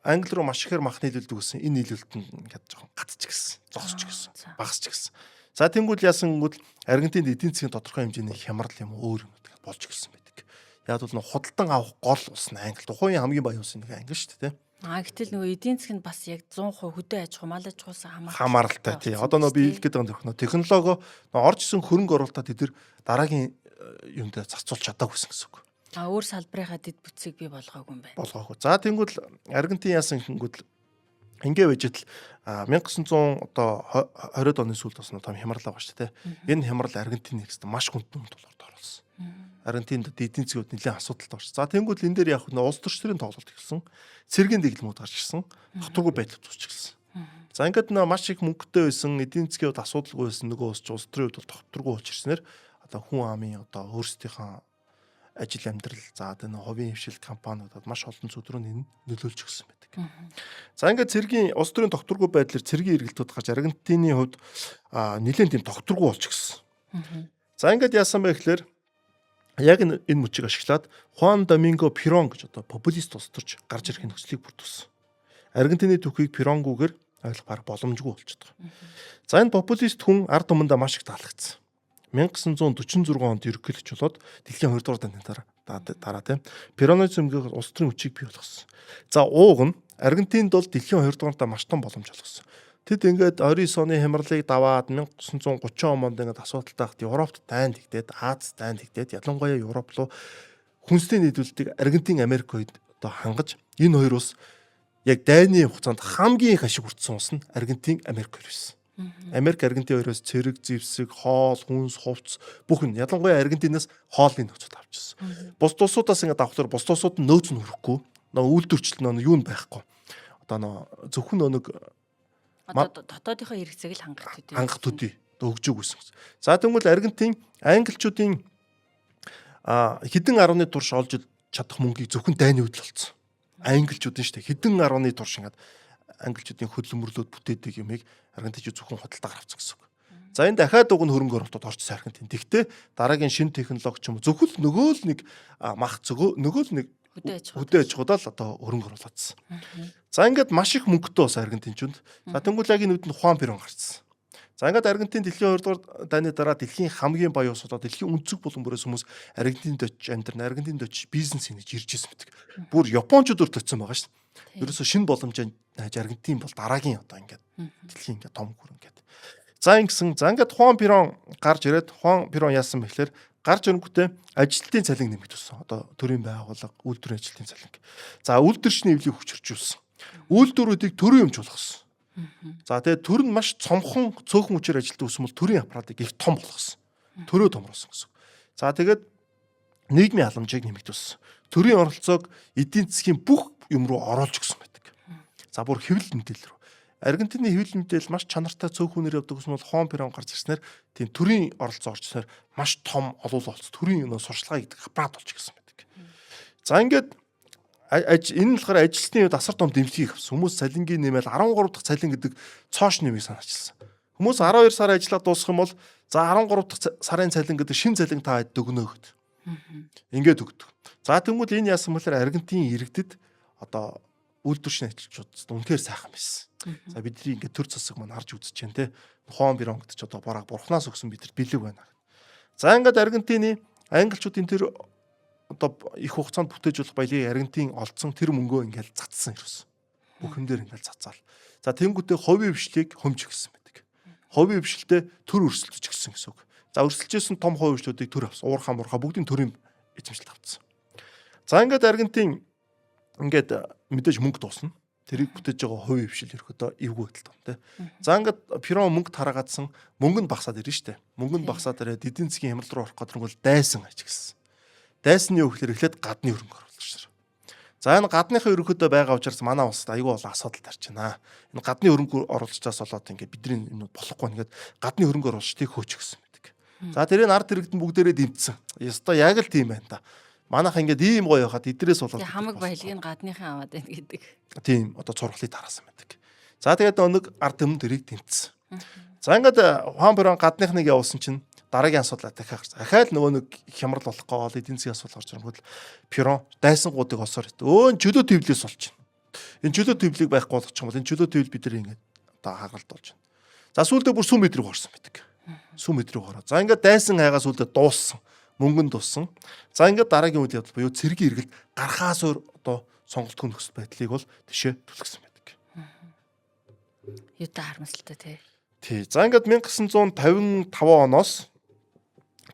англи руу маш ихээр мах нийлүүлдэг гэсэн энэ нийлүүлэлт нь ингээд жоохон гацч гисэн, зогсож гисэн, багасч гисэн. За тэнгүүл яасан гүнгүүл Аргентинд эдийн засгийн тодорхой хэмжээний хямрал юм өөр юм болж гисэн байдаг. Яг бол нөө худалдан авах гол улс нь Англи. Тухайн хамгийн баян улс нэг Англи шүү дээ тий. Аа гэтэл нөгөө эдийн засаг нь бас яг 100% хөдөө аж ахуй, мал аж ахуйс хамааралтай тий. Одоо нөгөө би хэлэх гээд байгаа юм технологи нөө орж исэн хөрөнгө оруулалтаа тэд нар дараагийн юунд зарцуулж чадаагүй гэсэн үг. А өөр салбарынхаа дэд бүтцийг бий болгоогүй юм байна. Болгоогүй. За тэнгүүл Аргентин яасан гэнгүүт ингээ байж тал 1900 одоо 20-од оны сүүлд болсон том хямрал байгаа шүү дээ. Энэ хямрал Аргентин нэгсд маш хүнд нүмт тулгарт оруулсан. Аргентинд эдийн засгийн хувьд нэлээд асуудалтай орсон. За тэнгүүл энэ дээр яг нэ улс төрчдөрийн тоглолт эхэлсэн. Цэргийн дэглэмүүд гарч ирсэн. Доторгүй байдал үүсч эхэлсэн. За ингээд нэ маш их мөнгөтэй байсан, эдийн засгийн хувьд асуудалгүй байсан нөгөө улс улс төрийн хувьд бол тогтворгүй болж ирснээр одоо хүн амын одоо өөрсдийнхөө ажил амьдрал за одоо нэг хувийн хвшил компаниудад маш олон зүйл рүү энэ нөлөөлж өгсөн байдаг. За ингээд цэргийн улс төрийн тогтворгүй байдлаар цэргийн эргэлтүүд гарч Аргентины хувьд нэлээд тийм тогтворгүй болж гисэн. За ингээд яасан бэ гэхээр яг энэ мөчийг ашиглаад Хуан Доминго Перон гэж одоо популист улс төрч гарч ирэх нөхцөлийг бүрдүүлсэн. Аргентины түүхийг Перонгүүгээр ойлгох бараг боломжгүй болчиход байгаа. За энэ популист хүн ард түмэндээ маш их таалагдсан. 1946 онд ерөнхийлөгч болоод дэлхийн 2 дугаар дайны дараа тийм Перонизмгийн улс төрийн хүчийг бий болгосон. За ууг нь Аргентинд бол дэлхийн 2 дугаар дайнд маш том боломж олгосон. Тэд ингээд 29 оны хямралыг даваад 1930 онд ингээд асуудалтай хат Европт дайн тэгдээд Аз дайн тэгдээд ялангуяа Европ руу хүнсний нийлүүлэлтийг Аргентин Америк хоёрд одоо хангаж энэ хоёр улс яг дайны хугацаанд хамгийн их ашиг хүртсэн улс нь Аргентин Америк хоёр байсан. Америк Аргентин хоёроос цэрэг, зэвсэг, хоол, хүнс, хувцс бүх нь ялангуяа Аргентинаас хоолны нөөцөд авчихсан. Бусд улсуудаас ингээд авахлаар бусд улсууд нь нөөц нь хүрэхгүй. Нөө үйлдвэрчлэл нөө юу нь байхгүй. Одоо нөө зөвхөн нөө нэг одоо дотоодынхоо хэрэгцээг л хангах төдий. Хангах төдий өгжөөгүйсэн. За тэгвэл Аргентин англичуудын хэдэн 10-ны турш олж чадах мөнгийг зөвхөн дайны үед л олцсон. Англичуудын шүү дээ. Хэдэн 10-ны турш ингээд англичуудын хөдөлмөрлөөд бүтээдэг юмыг аргентинчууд зөвхөн худалдаагаар авсан гэсэн үг. За энэ дахиад уг нь хөрөнгө оруулалтад орчихсон Аргентин. Тэгтээ дараагийн шин технологи ч юм уу зөвхөн нөгөө л нэг мах зөгөө нөгөө л нэг хөдөө аж ахуйдаа л одоо хөрөнгө оруулаадсан. За ингээд маш их мөнгөтэй болсон аргентинчууд. За тэнгуул яг энэ үед нь Хуан Перон гарцсан. За ингээд Аргентин дэлхийн 2 дугаар дайны дараа дэлхийн хамгийн баян улс болоод дэлхийн өнцөг булан бүрээс хүмүүс Аргентинд очиж амьдрна, Аргентинд очиж бизнес хийнэ гэж ирж ирсэн мэт. Бүр Япончууд өрт очисон байгаа шүү дээ. Ерөөсө шинэ боломж найж Аргентин бол дараагийн одоо ингээд дэлхийн ингээд том гүрэн ингээд. За ингэсэн. За ингээд Хуан Перон гарч ирээд Хуан Перон яасан бэ гэхээр гарч ирэнгүүтээ ажилтны цалин нэмэгдүүлсэн. Одоо төрийн байгууллага, үйлдвэрийн ажилтны цалин. За үйлдвэрчний эвлийг хүчиржүүлсэн. Үйлдвэрүүдийг төрийн өмч болгосон. За тэгээд төр нь маш цомхон цөөхөн хүчээр ажилтдаг гэсэн бол төрийн аппаратыг их том болгосон. Төрөө томруулсан гэсэн. За тэгээд нийгмийн халамжийг нэмэгдүүлсэн. Төрийн оролцоог эдийн засгийн бүх юм руу оруулж өгсөн байдаг. За бүр хэвлэл мэдээлэл рүү. Аргентины хэвлэл мэдээлэл маш чанартай цөөхөн хүнээр явдаг гэсэн бол Хон Перон гарч ирснээр тийм төрийн оролцоо орчсноор маш том олуулаа болсон. Төрийн өнөө сурчлагаа гэдэг аппарат болж гисэн байдаг. За ингээд энэ нь болохоор ажилтны хувьд асар том дэмжлэгийг авсан. Хүмүүс цалингийн нэмэл 13 дахь цалин гэдэг цоош нэмийг санаачилсан. Хүмүүс 12 сар ажиллаад дуусах юм бол за 13 дахь сарын цалин гэдэг шин цалин та хэд өгнө гэд. Ингээд өгдөг. За тэнгуул энэ яасан бэлэр Аргентин иргэдэд одоо үйлдвэрчний ажилчдад үнэхээр сайхан байсан. За бидний ингээд төр засаг маань харж үзэж байна те. Хуан Перон гэдэг ч одоо бараг бурхнаас өгсөн бидэрт бэлэг байна. За ингээд Аргентины Англичуудын тэр одоо их хугацаанд бүтээж болох баялагийг Аргентин олдсон тэр мөнгөө ингээл цацсан ерөөс. Бүх юм дээр ингээл цацаал. За тэнгуүтээ хувийн хвшлийг хөмж гисэн байдаг. Хувийн хвшилтээ төр өрсөлдөж гисэн гэсэн үг. За өрсөлдөжсэн том хувийн хвшлүүдийг төр авсан. Уурхаа муурхаа бүгдийн төрийн эзэмшилт авцсан. За ингээд Аргентин ингээд мэдээж мөнгө дуусна. Тэрийг бүтээж байгаа хувийн хвшил ерөөдөө эвгүй байдалтай байна те. За ингээд Перон мөнгө тараагаадсан, мөнгө нь багасаад ирнэ штэ. Мөнгө нь багасаад ирээд эдийн засгийн хямрал руу орох гэдэг нь бол дайсан аж гисэн. Дайсны юу гэхээр эхлээд гадны хөрөнгө оруулагч нар. За энэ гадныхаа ерөнхийдөө байгаа учраас манай улсад айгүй бол асуудал тарж байна. Энэ гадны хөрөнгө оруулагчаас болоод ингээд бидний юмнууд болохгүй ингээд гадны хөрөнгө оруулагчдыг хөөч гэсэн байдаг. За тэрийг ард иргэдэн бүгдээрээ дэмжсэн. Ёстой яг л тийм байна та. Манайх ингээд ийм гоё байхад идрээс болоод хамаг баялагийг гадныхан аваад байна гэдэг. Тийм одоо цурглыг тараасан байдаг. За тэгээд өнөг ард түмэн тэрийг дэмжсэн. За ингээд Хуан Перон гадныхныг явуулсан чинь дараагийн асуудал дахиад гарсан. Дахиад нөгөө нэг хямрал болох гол эдийн засгийн асуудал гарч ирэнгүүт Перон дайсангуудыг олсоор ит. Өө чөлөө твлээс болж байна. Энэ чөлөө твлийг байхгүй болгочих юм бол энэ чөлөө твл бид нар ингээд одоо хагалт болж байна. За сүүлдээ бүр сүм мэдрэг орсон байдаг. Сүм мэдрэг ороо. За ингээд дайсан хайгаа сүүлдээ дууссан. Мөнгө нь дууссан. За ингээд дараагийн үйл явдал буюу цэргийн эргэлт гарахаас өөр одоо сонголтгүй нөхцөл байдлыг бол тишээ түлхсэн байдаг. Юутай харамсалтай тий. Тий. За ингээд 1955 оноос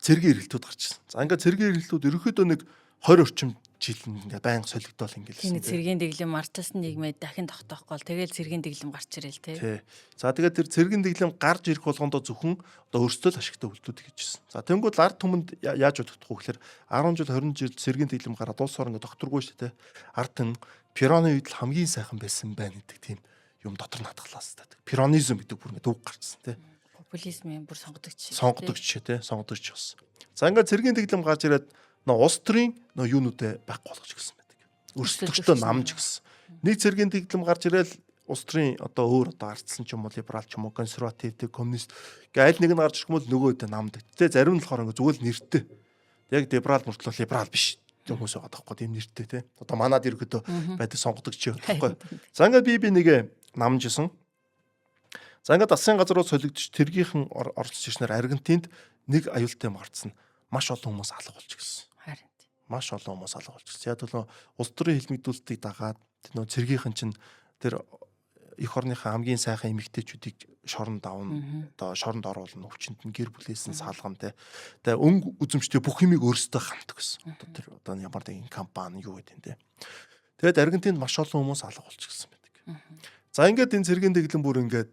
цэргийн эргэлтүүд гарч ирсэн. За ингээд цэргийн эргэлтүүд ерөнхийдөө нэг 20 орчим жил ингээд байнга солигдоол ингээд. Тийм цэргийн дэглэм марчаас нийгмээ дахин тогтоохгүй бол тэгэл цэргийн дэглэм гарч ирэл тий. Тий. За тэгээд тэр цэргийн дэглэм гарч ирэх болгондоо зөвхөн одоо өөрсдөө л ашигтай үйлдэлүүд хийжсэн. За тэнгууд ард түмэнд яаж бодогдох вэ гэхээр 10 жил 20 жил цэргийн дэглэм гараад улс орон ингээд докторгүй шүү дээ. Ард түмэн Пероны үед л хамгийн сайхан байсан байна гэдэг тийм юм дотор натглаас тадаг. Перонизм гэдэг бүр ингээд үг гарчсан тий. Популизмын бүр сонгодог жишээ. Сонгодог жишээ тий, сонгодог жишээ болсон. За ингээд цэргийн дэглэм гарч ирээд нөө улс төрийн нөө юунуудээ байхгүй болгож гисэн байдаг. Өрсөлдөгчдөө намж гисэн. Нэг цэргийн дэглэм гарч ирээл улс төрийн одоо өөр одоо ардсан ч юм уу либерал ч юм уу консерватив тэг коммунист гэ аль нэг нь гарч ирэх юм бол нөгөөдөө намдаг. Тэ зарим нь болохоор ингээ зүгээр л нэртэй. Яг либерал мөртлөө либерал биш хүмүүс байгаа байхгүй тийм нэртэй тий. Одоо манад ерөөдөө байдаг сонгодог жишээ байхгүй. За ингээд би нэгэ намжсэн. За ингээд засгийн газрууд солигдож тэргийнхэн оролцож ирснээр Аргентинд нэг аюултай юм гарцсан. Маш олон хүмүүс алга болж гисэн. Харин. Маш олон хүмүүс алга болж гисэн. Яг бол улс төрийн хилмигдүүлэлтийг дагаад тэр нөө цэргийнхэн чинь тэр эх орныхаа хамгийн сайхан эмэгтэйчүүдийг шоронд давна, одоо шоронд оруулна, өвчнөд нь гэр бүлээс нь салгана те. Тэгээ өнгө үзэмжтэй бүх юмыг өөрсдөө хамтдаг гэсэн. Одоо тэр одоо ямар нэгэн компани юу гэдэг юм те. Тэгээд Аргентинд маш олон хүмүүс алга болж гисэн байдаг. За ингээд энэ цэргийн дэглэм бүр ингээд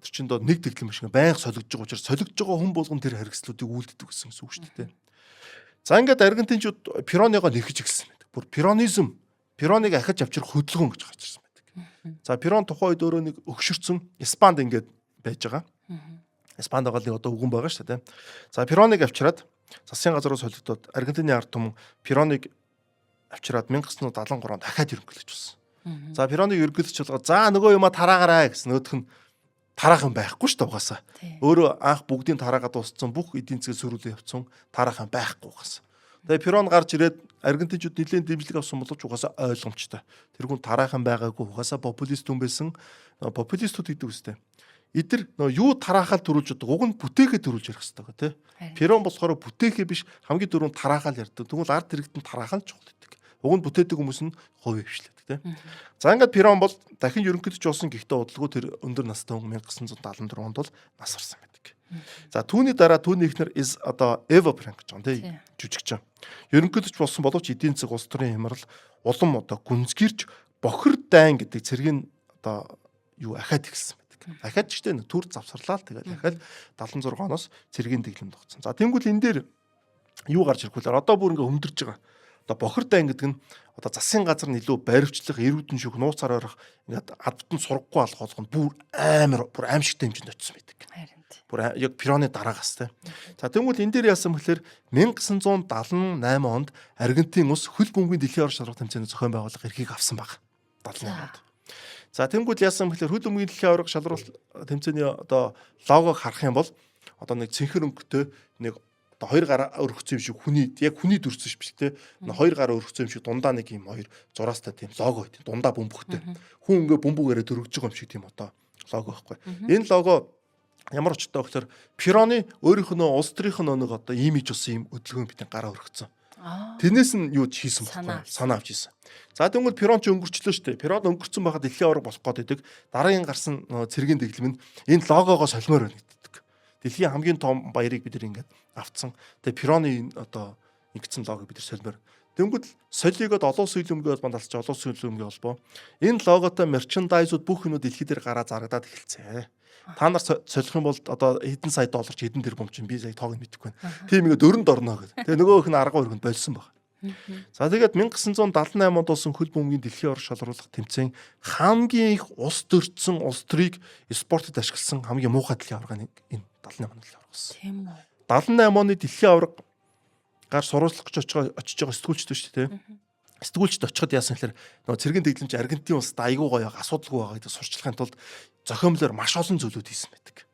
тэр чин доо нэг дэглэм биш байнга солигдож байгаа учраас солигдож байгаа хүн болгон тэр хэрэгслүүдийг үйлддэг гэсэн үг шүү дээ. За ингээд аргентинчууд Пероныгоо нэхэж эхэлсэн байдаг. Бүр Перонизм, Пероныг ахиж авчрах хөдөлгөөн гэж гарч ирсэн байдаг. За Перон тухайн үед өөрөө нэг өгшөрцөн Испанд ингээд байж байгаа. Испанд байгаа л нэг одоо үгэн байгаа шүү дээ. За Пероныг авчираад засгийн газруу солигдоод Аргентины ард түмэн Пероныг авчираад 1973 онд дахиад ерөнхийлөгч болсон. За Пероныг ерөнхийлөгч болгоод за нөгөө юма тараагаарай гэсэн нөгөөх нь тараах юм байхгүй шүү дээ угаасаа. Өөрөө анх бүгдийн тараагаа дууссан бүх эдийн засгийн сөрүүлээ явцсан тараах юм байхгүй угаасаа. Тэгээ Перон гарч ирээд аргентинчууд нэлээд дэмжлэг авсан боловч угаасаа ойлгомжтой. Тэр хүн тараах юм байгаагүй угаасаа популист хүн байсан. Популистууд гэдэг үстэй. Эдэр нөө юу тараахаар төрүүлж байдаг. Уг нь бүтээхээ төрүүлж ярих хэрэгтэй тий. Перон болохоор бүтээхээ биш хамгийн дөрөв тараахаар ярьдаг. Тэгвэл ард иргэдэн тараах нь чухал гэдэг. Уг нь бүтээдэг хүмүүс нь хувийн хвшлээдэг тий. За ингээд Перон бол дахин ерөнхийлөгч болсон гэхдээ удалгүй тэр өндөр настай хүн 1974 онд бол нас барсан байдаг. За түүний дараа түүний эхнэр is одоо Эва Перон гэж байгаа тий жүжигчин. Ерөнхийлөгч болсон боловч эдийн засаг улс төрийн хямрал улам одоо гүнзгийрч бохир дайн гэдэг цэргийн одоо юу ахаад эхэлсэн байдаг. Ахаад ч гэдэг төр завсарлаа л тэгээд ахаад 76 оноос цэргийн дэглэмд огцсон. За тэнгуул энэ дээр юу гарч ирэх вэ? Одоо бүр ингээ өмдөрж байгаа. Одоо бохир дайн гэдэг нь одоо засгийн газар нь илүү баривчлах, эрүүдэн шүүх, нууцаар ойрох ингээд адтан сургахгүй алга болгоно бүр амар бүр аимшигтай хэмжээнд очсон байдаг. Харин. Бүр яг Пероны дараагаас те. За тэнгуул энэ дээр яасан бэхлээр 1978 онд Аргентин улс хөл бөмбөгийн дэлхийн орон шалралт тэмцээний зохион байгуулах эрхийг авсан баг. 78 онд. За тэнгуул яасан бэхлээр хөл бөмбөгийн дэлхийн аварга шалралт тэмцээний одоо логог харах юм бол одоо нэг цэнхэр өнгөтэй нэг одоо хоёр гараа өргөцсөн юм шиг хүний яг хүний дүрсэн биш те. Хоёр гараа өргөцсөн юм шиг дундаа нэг юм хоёр зураастай тийм лого тийм дундаа бөмбөгтэй. Хүн ингээ бөмбөгөөрөө дөрвөж байгаа юм шиг тийм одоо лого байхгүй. Энэ лого Ямар учиртай вэ гэхээр Пероны өөрийнх нь улс төрийнх нь нэг одоо имиж болсон юм хөдөлгөөн бидний гараа өргөцсөн. Тэрнээс нь юу хийсэн бохоггүй санаа авч ийсэн. За тэгвэл Перон ч өнгөрчлөө шүү дээ. Перон өнгөрцөн байхад дэлхийн аварга болох гээд байдаг. Дараагийн гарсан цэргийн дэглэм нь энэ логогоо солимоор байна гэдэг. Дэлхийн хамгийн том баярыг бид нар ингээд авцсан. Тэгээ Пероны одоо ингэсэн лого бид нар солимоор. Тэнгүүд солигод олон улсын хөлбөмбөгийн холбоонд алсч олон улсын хөлбөмбөгийн холбоо энэ логотой мерчендайзууд бүх юмуд дэлхий дээр гараа зарагдаад эхэлцээ. Та нар солих юм бол одоо хэдэн сая доллар ч хэдэн тэрбум чинь би сая тоог нь мэдэхгүй байна. Тийм ингээд өрөнд орно гэдэг. Тэгээ нөгөөх нь арга өргөнд болсон баг. За тэгээд 1978 онд болсон хөл бөмбөгийн дэлхийн аварга шалруулах тэмцээн хамгийн их улс төрчсөн улс төрийг спортод ашигласан хамгийн муухай дэлхийн аварга нэг энэ 78 оны дэлхийн аварга болсон. Тийм үү. 78 оны дэлхийн аварга гар сурвалжлах гэж очиж байгаа сэтгүүлчд шүү дээ. Сэтгүүлчд очиход яасан гэхээр нөгөө цэргийн дэглэмж Аргентин улсад айгүй гоё асуудалгүй байгаа гэдэг сурчлахын тулд зохиомлоор маш олон зүйлүүд хийсэн байдаг.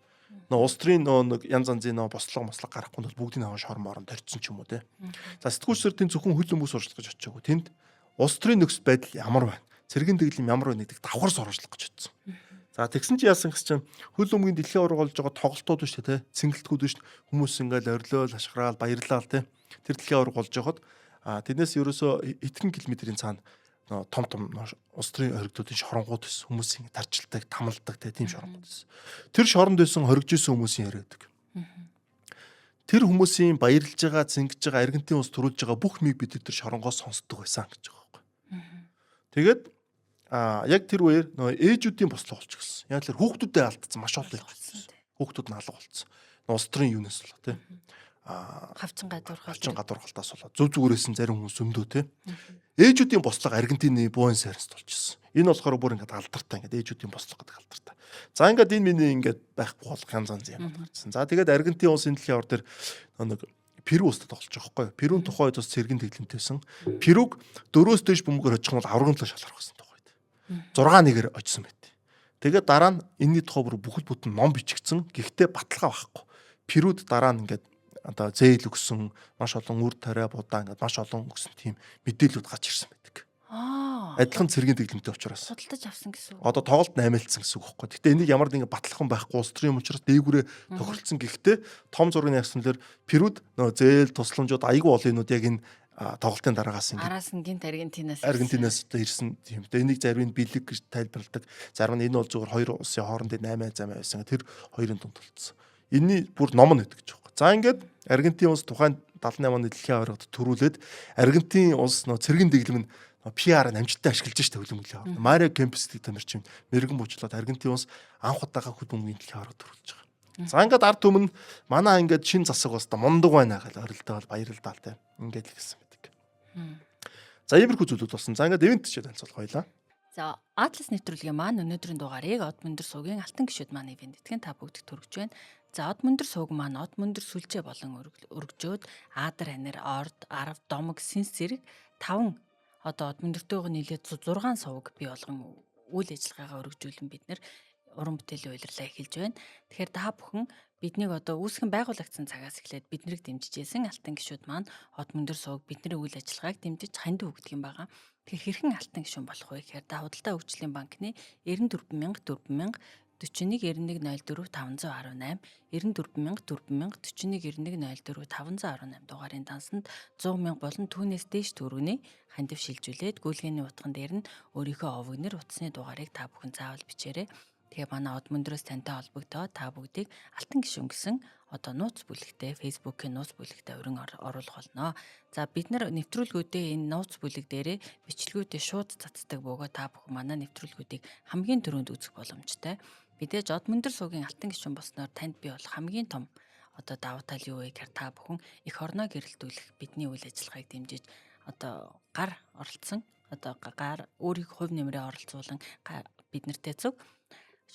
Нөгөө улс төрийн нөгөө нэг янз янзын нөгөө бослого мослого гарахгүй бол бүгдийг аван шор морон дорцсон ч юм уу те. За сэтгүүлчдэр тэнд зөвхөн хөл өмгөө сурчлах гэж очиагүй. Тэнд улс төрийн нөхцөл байдал ямар байна? Цэргийн дэглэм ямар байна гэдэг давхар сурвалжлах гэж очсон. За тэгсэн чи яасан гэс чинь хөл өмгийн дэлхийн аварга болж байгаа тоглолтууд шүү дээ те. Цэнгэлтгүүд шүү. Хүмүүс ингээл орилол, хашгираал, баярлаал те. Тэр дэлхийн аварга болж байхад тэрнээс ерөөсөө хэдхэн километрийн цаана том том улс төрийн хоригдлуудын шоронгууд байсан. Хүмүүс ингэ тарчилдаг, тамалдаг тийм шоронгууд байсан. Тэр шоронд байсан хоригж исэн хүмүүсийн яриадаг. Тэр хүмүүсийн баярлж байгаа, зингэж байгаа, Аргентин улс төрүүлж байгаа бүх мийг бид тэр шоронгоос сонсдог байсан гэж байгаа байхгүй. Тэгээд яг тэр үеэр нөгөө ээжүүдийн бослого болчихсон. Яг л хүүхдүүдэд алдсан маш олон ээж. Хүүхдүүд нь алга болцсон. Улс төрийн юунаас болоо тий. Хавчин гадуурхал. Хавчин гадуурхалтаас болоо. Зөв зүгээрээс нь зарим хүмүүс өмдөө тий. Ээжүүдийн бослого Аргентины Буэнос Айрест болчихсон. Энэ болохоор бүр ингээд алдартай ингээд ээжүүдийн бослого гэдэг алдартай. За ингээд энэ миний ингээд байхгүй болох янз янз юм гарсан. За тэгээд Аргентин улсын дэлхийн авар дээр нэг Перу улсад тоглож байгаа байхгүй юу? Перун тухайн үед бас цэргийн тэглэмтэйсэн. Перуг 4-өөс дээш бөмбөгөөр очих юм бол аваргын төлөө шалрах гэсэн тухайд. 6-1-ээр очсон байт. Тэгээд дараа нь энэний тухай бүр бүхэл бүтэн ном бичигдсэн. Гэхдээ баталгаа байхгүй. Перуд дараа нь ингээд одоо зээл өгсөн, маш олон үр тариа будаа ингээд маш олон өгсөн тийм мэдээлэлүүд гарч ирсэн байдаг. Адилхан цэргийн дэглэмтэй учраас судалдаж авсан гэсэн үг. Одоо тоглолт наймаалцсан гэсэн үг байхгүй. Гэтэ энийг ямар нэгэн батлах юм байхгүй улс төрийн юм учраас дээгүүрээ тохиролцсон. Гэхдээ том зургийн яасан дээр Перуд нөгөө зээл тусламжууд айгүй олон юмуд яг энэ тоглолтын дараагаас ингээд араас нь гинт Аргентинаас Аргентинаас одоо ирсэн тийм. Тэгээ энийг зарим нь бэлэг гэж тайлбарладаг. Зарим нь энэ бол зөвхөн хоёр улсын хоорондын 8 замаа байсан. Тэр хоёрын дунд болцсон. Энийний бүр ном нь гэдэг ч байхгүй. За ингээд Аргентин улс тухайн 78 оны дэлхийн аваргад төрүүлээд Аргентин улс нөө цэргийн дэглэм нь PR-ыг амжилттай ашиглаж штэ хөлбөмбөгийн аварга. Марио Кемпс гэдэг тамирчин чинь мэрэгэн буужлаад Аргентин улс анх удаага хөлбөмбөгийн дэлхийн аварга төрүүлж байгаа. За ингээд ард түмэн манай ингээд шин засаг бас та мундаг байна гэж орилдоо баярлалаа те. Ингээд л гэсэн байдаг. За иймэрхүү зүйлүүд болсон. За ингээд ивент чид танилцуулах байлаа. За Атлас нэвтрүүлгийн маань өнөөдрийн дугаарыг Од мөндөр суугийн алтан гишүүд маань ивент итгэн та бүгдд хүргэж байна. За Од мөндөр сууг маань од мөндөр сүлжээ болон өргөжөөд Аадар анир, Орд, Арав, Домог, Сэнс зэрэг 5 одоо од мөндөртөөгөө нийлээд 6 сувг бий болгон үйл ажиллагаагаа өргөжүүлэн бид нэр уран бүтээлийн улирлаа эхэлж байна. Тэгэхээр та бүхэн биднийг одоо үүсгэн байгуулагдсан цагаас эхлээд биднийг дэмжиж исэн алтан гишүүд маань од мөндөр сувг бидний үйл ажиллагааг дэмжиж хандив өгдөг юм байгаа. Тэгэхээр хэрхэн алтан гишүүн болох вэ гэхээр та худалдаа хөгжлийн банкны 94 4000 41 91 04 518 94 4000 41 91 04 518 дугаарын дансанд 100 мянга болон түүнээс дээш төгрөгийн хандив шилжүүлээд гүйлгээний утган дээр нь өөрийнхөө овог нэр утасны дугаарыг та бүхэн заавал бичээрэй. Тэгээ манай од мөндрөөс тантай холбогдоод та бүгдийг алтан гишүүн гэсэн одоо нууц бүлэгтээ Facebook-ийн нууц бүлэгтээ өрн оруулах болно. За бид нар нэвтрүүлгүүдээ энэ нууц бүлэг дээрээ бичлэгүүдээ шууд цацдаг бөгөө та бүхэн манай нэвтрүүлгүүдийг хамгийн түрүүнд үзэх боломжтой. Мэдээж од мөндөр суугийн алтан гишүүн болсноор танд би бол хамгийн том одоо давуу тал юу вэ гэхээр та бүхэн эх орноо гэрэлтүүлэх бидний үйл ажиллагааг дэмжиж одоо гар оролцсон одоо гар өөрийг хувь нэмрээ оролцуулан бид нартэй зүг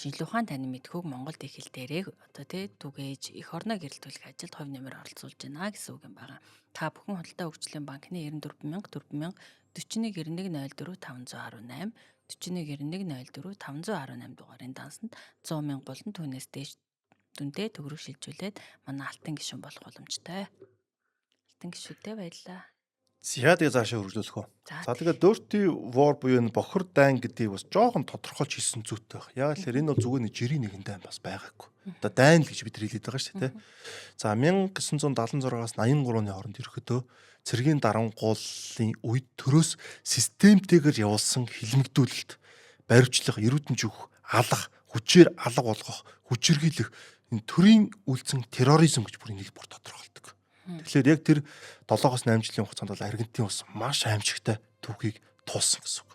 шинжлэх ухаан танин мэдхүйг Монголд их хэл дээрээ одоо тий түгээж эх орноо гэрэлтүүлэх ажилд хувь нэмэр оролцуулж байна гэсэн үг юм байна. Та бүхэн худалдаа хөгжлийн банкны 94 4000 41 91 04 518 41 91 04 518 дугаарын дансанд 100 мянга болон түүнээс дээш дүнтэй төгрөг шилжүүлээд манай алтан гишүүн болох боломжтой. Алтан гишүүдээ баярлалаа. За тэгээ цаашаа үргэлжлүүлэх үү. За тэгээ Dirty War буюу энэ бохир дайн гэдгийг бас жоохон тодорхойлж хэлсэн зүйтэй байх. Яг л энэ бол зүгээр нэг жирийн нэгэн дайн бас байгаагүй. Одоо дайн л гэж бид хэлээд байгаа шүү дээ, тэ. За 1976-аас 83-ны хооронд ерөөхдөө цэргийн дарангууллын үед төрөөс системтэйгээр явуулсан хилмигдүүлэлт, баривчлах, эрүүдэн жүүх, алах, хүчээр алга болгох, хүчирхийлэх энэ төрийн үйлцэн терроризм гэж бүр энийг бүр тодорхойлдог. Тэгэхээр яг тэр 7-оос 8 жилийн хугацаанд бол Аргентин улс маш аимшигтай түүхийг туулсан гэсэн үг.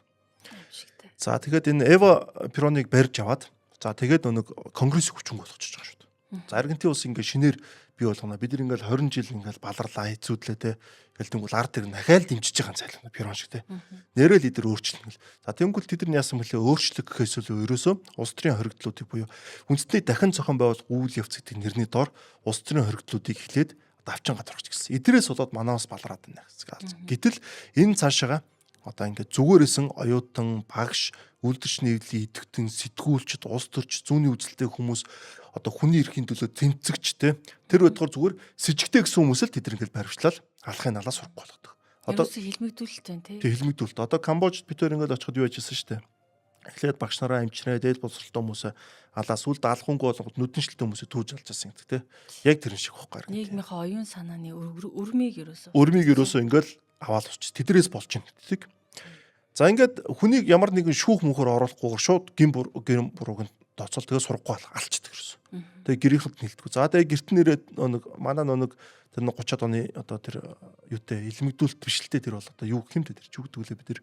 Аимшигтай. За тэгэхэд энэ Эва Пероныг барьж аваад за тэгээд нэг конгрессийг хүчингүй болгочихж байгаа шүү дээ. За Аргентин улс ингээ шинээр бий болгоно. Бид нар ингээл 20 жил ингээл баларлаа, хэцүүдлээ те. Ингээл тэнгуул ард тэр нахаал дэмжиж байгаа цайлна Перон шиг те. Нэрэл эдэр өөрчлөнө гэл. За тэнгуул тэд нар яасан бэлээ өөрчлөх гэхээс илүү ерөөсөө улс төрийн хоригдлуудыг буюу үндэсний дахин зохион байгуулах үйл явц гэдэг нэрний доор улс төрийн хоригдлуудыг эхлээд давчин газар орч гисэн. Эдрээс болоод манай бас балараад байна гэсэн. Гэтэл энэ цаашаага одоо ингээд зүгээрсэн оюутан, багш, үйлдвэрч нийглийн идэвхтэн, сэтгүүлчд, улс төрч, зүүнний үзэлтэй хүмүүс одоо хүний эрхийн төлөө тэмцэгч те тэр байтгаар зүгээр сэжигтэй гэсэн хүмүүс л тэд нар ингээд баривчлал алахын налаас сурахгүй болгодог. Одоо хилмигдүүлэлт байна те. Тэг хилмигдүүлэлт. Одоо Камбожид бид хоёр ингээд очиход юу яжсэн шүү дээ. Эхлээд багш нараа эмчнээ дээд боловсролтой хүмүүсээ алаа сүлд алхунгүй болгоод нүдэншлэлтэй хүмүүсээ түүж алж байсан гэдэг те. Яг тэрэн шиг байхгүй. Нийгмийнхээ оюун санааны өрмийг ерөөсөө. Өрмийг ерөөсөө ингээд аваад уч. Тэдрээс болж байна гэдэг. За ингээд хүнийг ямар нэгэн шүүх мөнхөр оруулахгүйгээр шууд гин бурууг нь тооцоол тэгээ сурахгүй алчдаг ерөөсөө. Тэгээ гэрийнхэнд нэлдэггүй. За тэгээ гэрт нэрээ нэг манай нэг тэр нэг 30-ад оны одоо тэр юутай илмэгдүүлэлт биш л дээ тэр бол одоо юу гэх юм те тэр чүгдэг үлээ бид тэр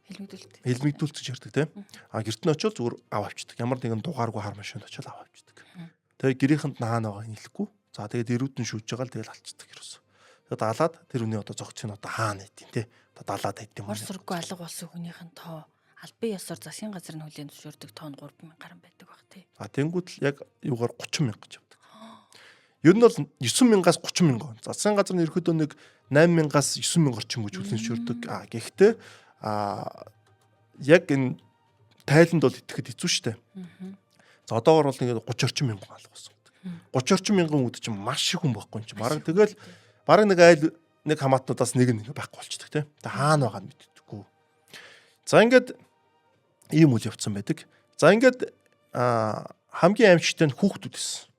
хилмигдүүлэлт. Хилмигдүүлэлт гэж ярьдаг те. А гэрт нь очиод зүгээр ав авчдаг. Ямар нэгэн дугааргүй хар машинд очиод ав авчдаг. Тэгээ гэрийнхэнд наана байгаа хэлэхгүй. За тэгээд эрүүдэн шүүж байгаа л тэгэл алчдаг ерөөсөө. Тэгээд далаад тэр хүний одоо зогцыг нь одоо хаана идэв те. Одоо далаад айд юм. Хор сурггүй алга болсон хүнийх нь тоо албан ёсоор засгийн газрын хүлээн зөвшөөрдөг тоо нь 3000 гаруй байдаг баг тий. А тэнгуут л яг юугаар 30 мянга гэж явдаг. Ер нь бол 9 мянгаас 30 мянга. Засгийн газар нь ерөөдөө нэг 8 мянгаас 9 мянга орчим гэж хүлээн зөвшөөрдөг. А гэхдээ яг энэ тайланд бол итгэхэд хэцүү шттэ. За одоогор бол ингээд 30 орчим мянган алга болсон. 30 орчим мянган үүд чинь маш их хүн байхгүй юм чи. Бараг тэгэл бараг нэг айл нэг хамаатнуудаас нэг нь байхгүй болчихдог тий. Тэг хаана байгааг нь мэддэггүй. За ингээд ийм үйл явцсан байдаг. За ингээд хамгийн аимшигтай нь хүүхдүүд байсан.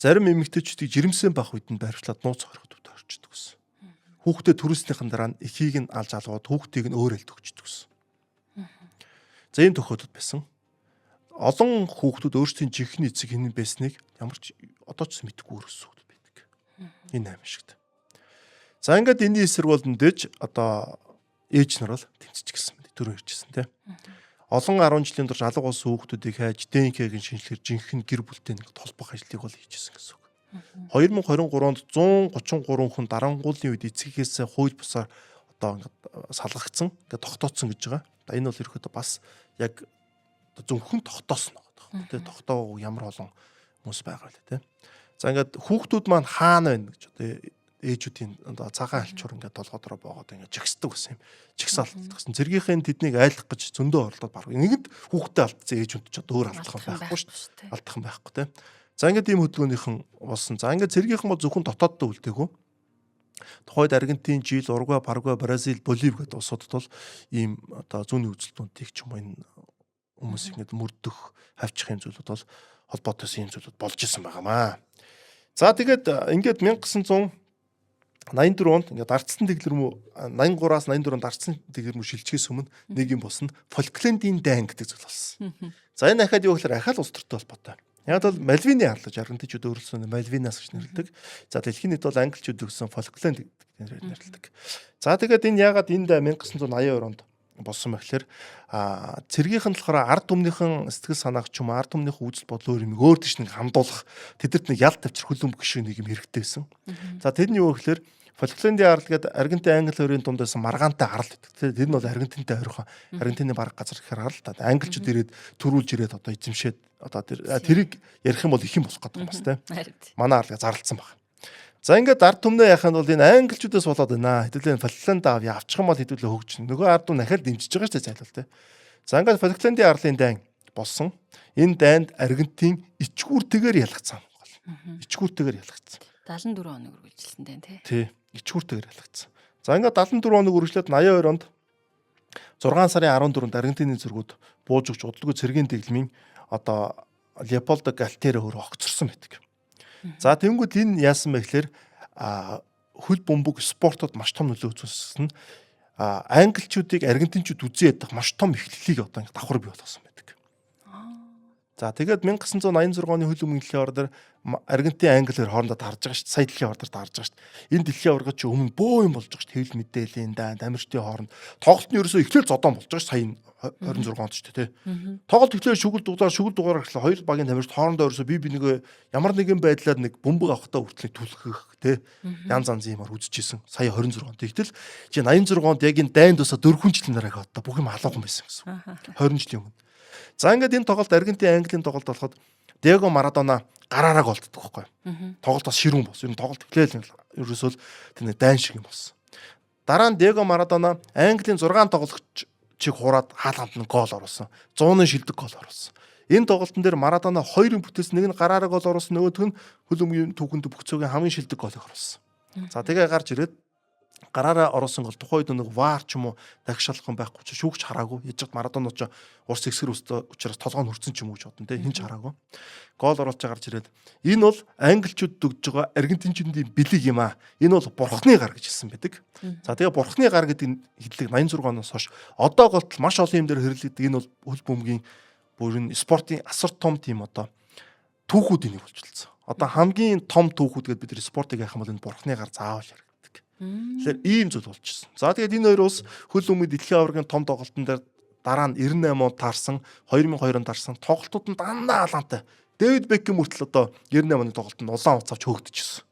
Зарим эмэгтэйчүүдийг жирэмсэн байх үед нь баривчлаад нууц хориход өвдө орчдөг гэсэн. Хүүхдээ төрүүлснийхэн дараа нь эхийг нь алж алгууд хүүхдийг нь өөр элд өгчдөг гэсэн. За ийм тохиолдол байсан. Олон хүүхдүүд өөрсдийн жинхэнэ эцэг хэн байсныг ямар ч одоо ч мэдэхгүй өрөөсөн хүүхдүүд байдаг. Энэ аимшигт. За ингээд энэний эсрэг бол мэдээж одоо ээж нар бол тэмцэж гисэн байна. Түрүү ирчихсэн тийм. Олон 10 жилийн турш алга болсон хүүхдүүдийг хайж ДНК-г шинжилгээр жинхэнэ гэр бүлтэй нэг холбох ажлыг бол хийжсэн гэсэн үг. 2023 онд 133 хүн дарангуулын үед эцгийнхээсээ хууль бусаар одоо ингээд салгагдсан, ингээд тогтооцсон гэж байгаа. Энэ бол ерөөхдөө бас яг зөвхөн тогтоосон байгаа. Тэ тогтоог ямар олон хүмүүс байгаа вэ тэ. За ингээд хүүхдүүд маань хаана байна гэж одоо ээжүүдийн одоо цагаан алчуур ингээд толгой дороо боогод ингээд жигсдэг гэсэн юм. Жигсаалтдаг гэсэн. Цэргийнхээ тэднийг айлах гэж зөндөө оролдоод баг. Нэгэнт хүүхдээ алдсан ээжүүд ч одоо өөр алдах юм байхгүй шүү дээ. Алдах юм байхгүй те. За ингээд ийм хөдөлгөөнийхэн болсон. За ингээд цэргийнхэн бол зөвхөн дотооддоо үлдээгүй. Тухайд Аргентин, Чили, Уругвай, Парагвай, Бразил, Болив гэдэг улсуудад бол ийм одоо зүүнний үзэлтүүдийг ч юм уу энэ хүмүүс ингээд мөрдөх, хавчих юм зүйлүүд бол холбоотой ийм зүйлүүд болж исэн байгаамаа. За тэгээд ингээд 1984 онд ингээд дардсан тэглэр мүү 83-аас 84 онд дардсан тэглэр мүү шилжихээс өмнө нэг юм болсон Фолклендийн дайн гэдэг зүйл болсон. За энэ ахаад юу гэхээр ахаал улс төртэй холбоотой. Яг бол Мальвины арлаж аргентинчууд өөрөлдсөн Мальвинаас гэж нэрлэдэг. За дэлхийн нийт бол англичууд өгсөн Фолкленд гэдэг нэрээр нэрлэдэг. За тэгээд энэ яагаад энэ дай 1982 онд болсон бэ гэхээр цэргийнх нь болохоор ард түмнийхэн сэтгэл санааг ч юм уу ард түмнийхэн үзэл бодлоо юм өөр тийш нэг хамдуулах тэдэрт нэг ялт тавьчих хөлбөмбөг шиг нэг юм хэрэгтэй байсан. За тэр нь юу гэхээр Фолклендийн арал гэдэг Аргентин Англи хоёрын дунд байсан маргаантай арал гэдэг. Тэр нь бол Аргентинтэй ойрхон Аргентины бараг газар гэхээр арал та. Англичууд ирээд төрүүлж ирээд одоо эзэмшээд одоо тэр тэрийг ярих юм бол их юм болох гэдэг юм бас тийм. Манай арлыг зарлцсан баг. За ингээд ард түмнээ яхах нь бол энэ англичуудаас болоод байна. Хэдүүлээ Фолкленд ав явчих юм бол хэдүүлээ хөгжин. Нөгөө ард түмэн ахаал дэмжиж байгаа шүү дээ зайлвал тийм. За ингээд Фолклендийн арлын дайн болсон. Энэ дайнд Аргентин ичгүүртэйгээр ялгцсан. Ичгүүртэйгээр ялгцсан. 74 хоног үргэлжилсэн дайн тий. Тий, ичгүүртэйгээр ялгцсан. За ингээд 74 хоног үргэлжлээд 82 онд 6 сарын 14-нд Аргентины цэргүүд бууж өгч удалгүй цэргийн дэглэмийн одоо Леополдо Галтери өөрөө огцорсон байдаг. За тэнгууд энэ яасан бэ гэхээр хөл бөмбөг спортод маш том нөлөө үзүүлсэн. Англичуудыг аргентинчууд үзэн ядах маш том эхлэлийг одоо ингэ давхар бий болгосон байдаг. За тэгээд 1986 оны хөл бөмбөгийн дэлхийн аварга дээр Аргентин Англиэр хоорондоо тарж байгаа шүү дээ. Сая дэлхийн аварга дээр тарж байгаа шүү дээ. Энэ дэлхийн аварга чи өмнө бөө юм болж байгаа шүү дээ. Хэвлэл мэдээллийн дан тамирчдын хооронд тоглолт нь ерөөсөө эхлээл зодон болж байгаа шүү. Сая 26 онд шүү дээ, тий. Тоглолт эхлээл шүгэл дугаар гэхэл хоёр багийн тамирчид хоорондоо ерөөсөө бие бинийгээ ямар нэгэн байдлаар нэг бөмбөг авахтаа хүртэл түлхэх, тий. Янз янз юмар үзчихсэн. Сая 26 онд. Тэгтэл чи 86 онд яг энэ дайн тусаа 4 жилийн дараа одоо бүх юм халуухан байсан гэсэн. 20 жилийн өмнө. За ингээд энэ тоглолт Аргентин Английн тоглолт болоход Диего Марадона гараараа голддог байхгүй. Тоглолт бас ширүүн болсон. Ер нь тоглолт эхлээл ерөөсөө л тэр нэг дайн шиг юм болсон. Дараа нь Диего Марадона Английн 6 тоглогч чиг хураад хаалганд нь гол оруулсан. 100-ны шилдэг гол оруулсан. Энэ тоглолтын дээр Марадона хоёрын бүтээс нэг нь гараараа гол оруулсан, нөгөөх нь хөл өмгийн түүхэнд бүх цөгийн хамгийн шилдэг голыг оруулсан. За тэгээ гарч ирээд гараараа оруулсан гол тухайн үед нэг вар ч юм уу дахиж шалгах юм байхгүй ч шүүгч хараагүй. Яж хат Марадона ч урс ихсгэр өстө учраас толгой нь хүрсэн ч юм уу гэж бодно те, хинч хараагүй. Гол оруулж гарч ирээд энэ бол англичууд дөгжж байгаа аргентинчүүдийн бэлэг юм аа. Энэ бол бурхны гар гэж хэлсэн байдаг. За тэгээ бурхны гар гэдэг хэллэг 86 оноос хойш одоо голтол маш олон юм дээр хэрэглэгдэг. Энэ бол хөл бөмбөгийн бүр энэ спортын асар том тийм одоо түүхүүдийн нэг болчихлоо. Одоо хамгийн том түүхүүд гэдээ бид нар спортыг яах юм бол энэ бурхны гар заавал яригддаг. Тэгэхээр ийм зүйл болчихсон. За тэгээд энэ хоёр улс хөл өмд дэлхийн аваргын том тоглолтын дээр дараа нь 98 онд таарсан, 2002 онд таарсан тоглолтууд нь дандаа алаантай. Дэвид Бекхэм хүртэл одоо 98 оны тоглолтод улаан утас авч хөөгдөжсэн.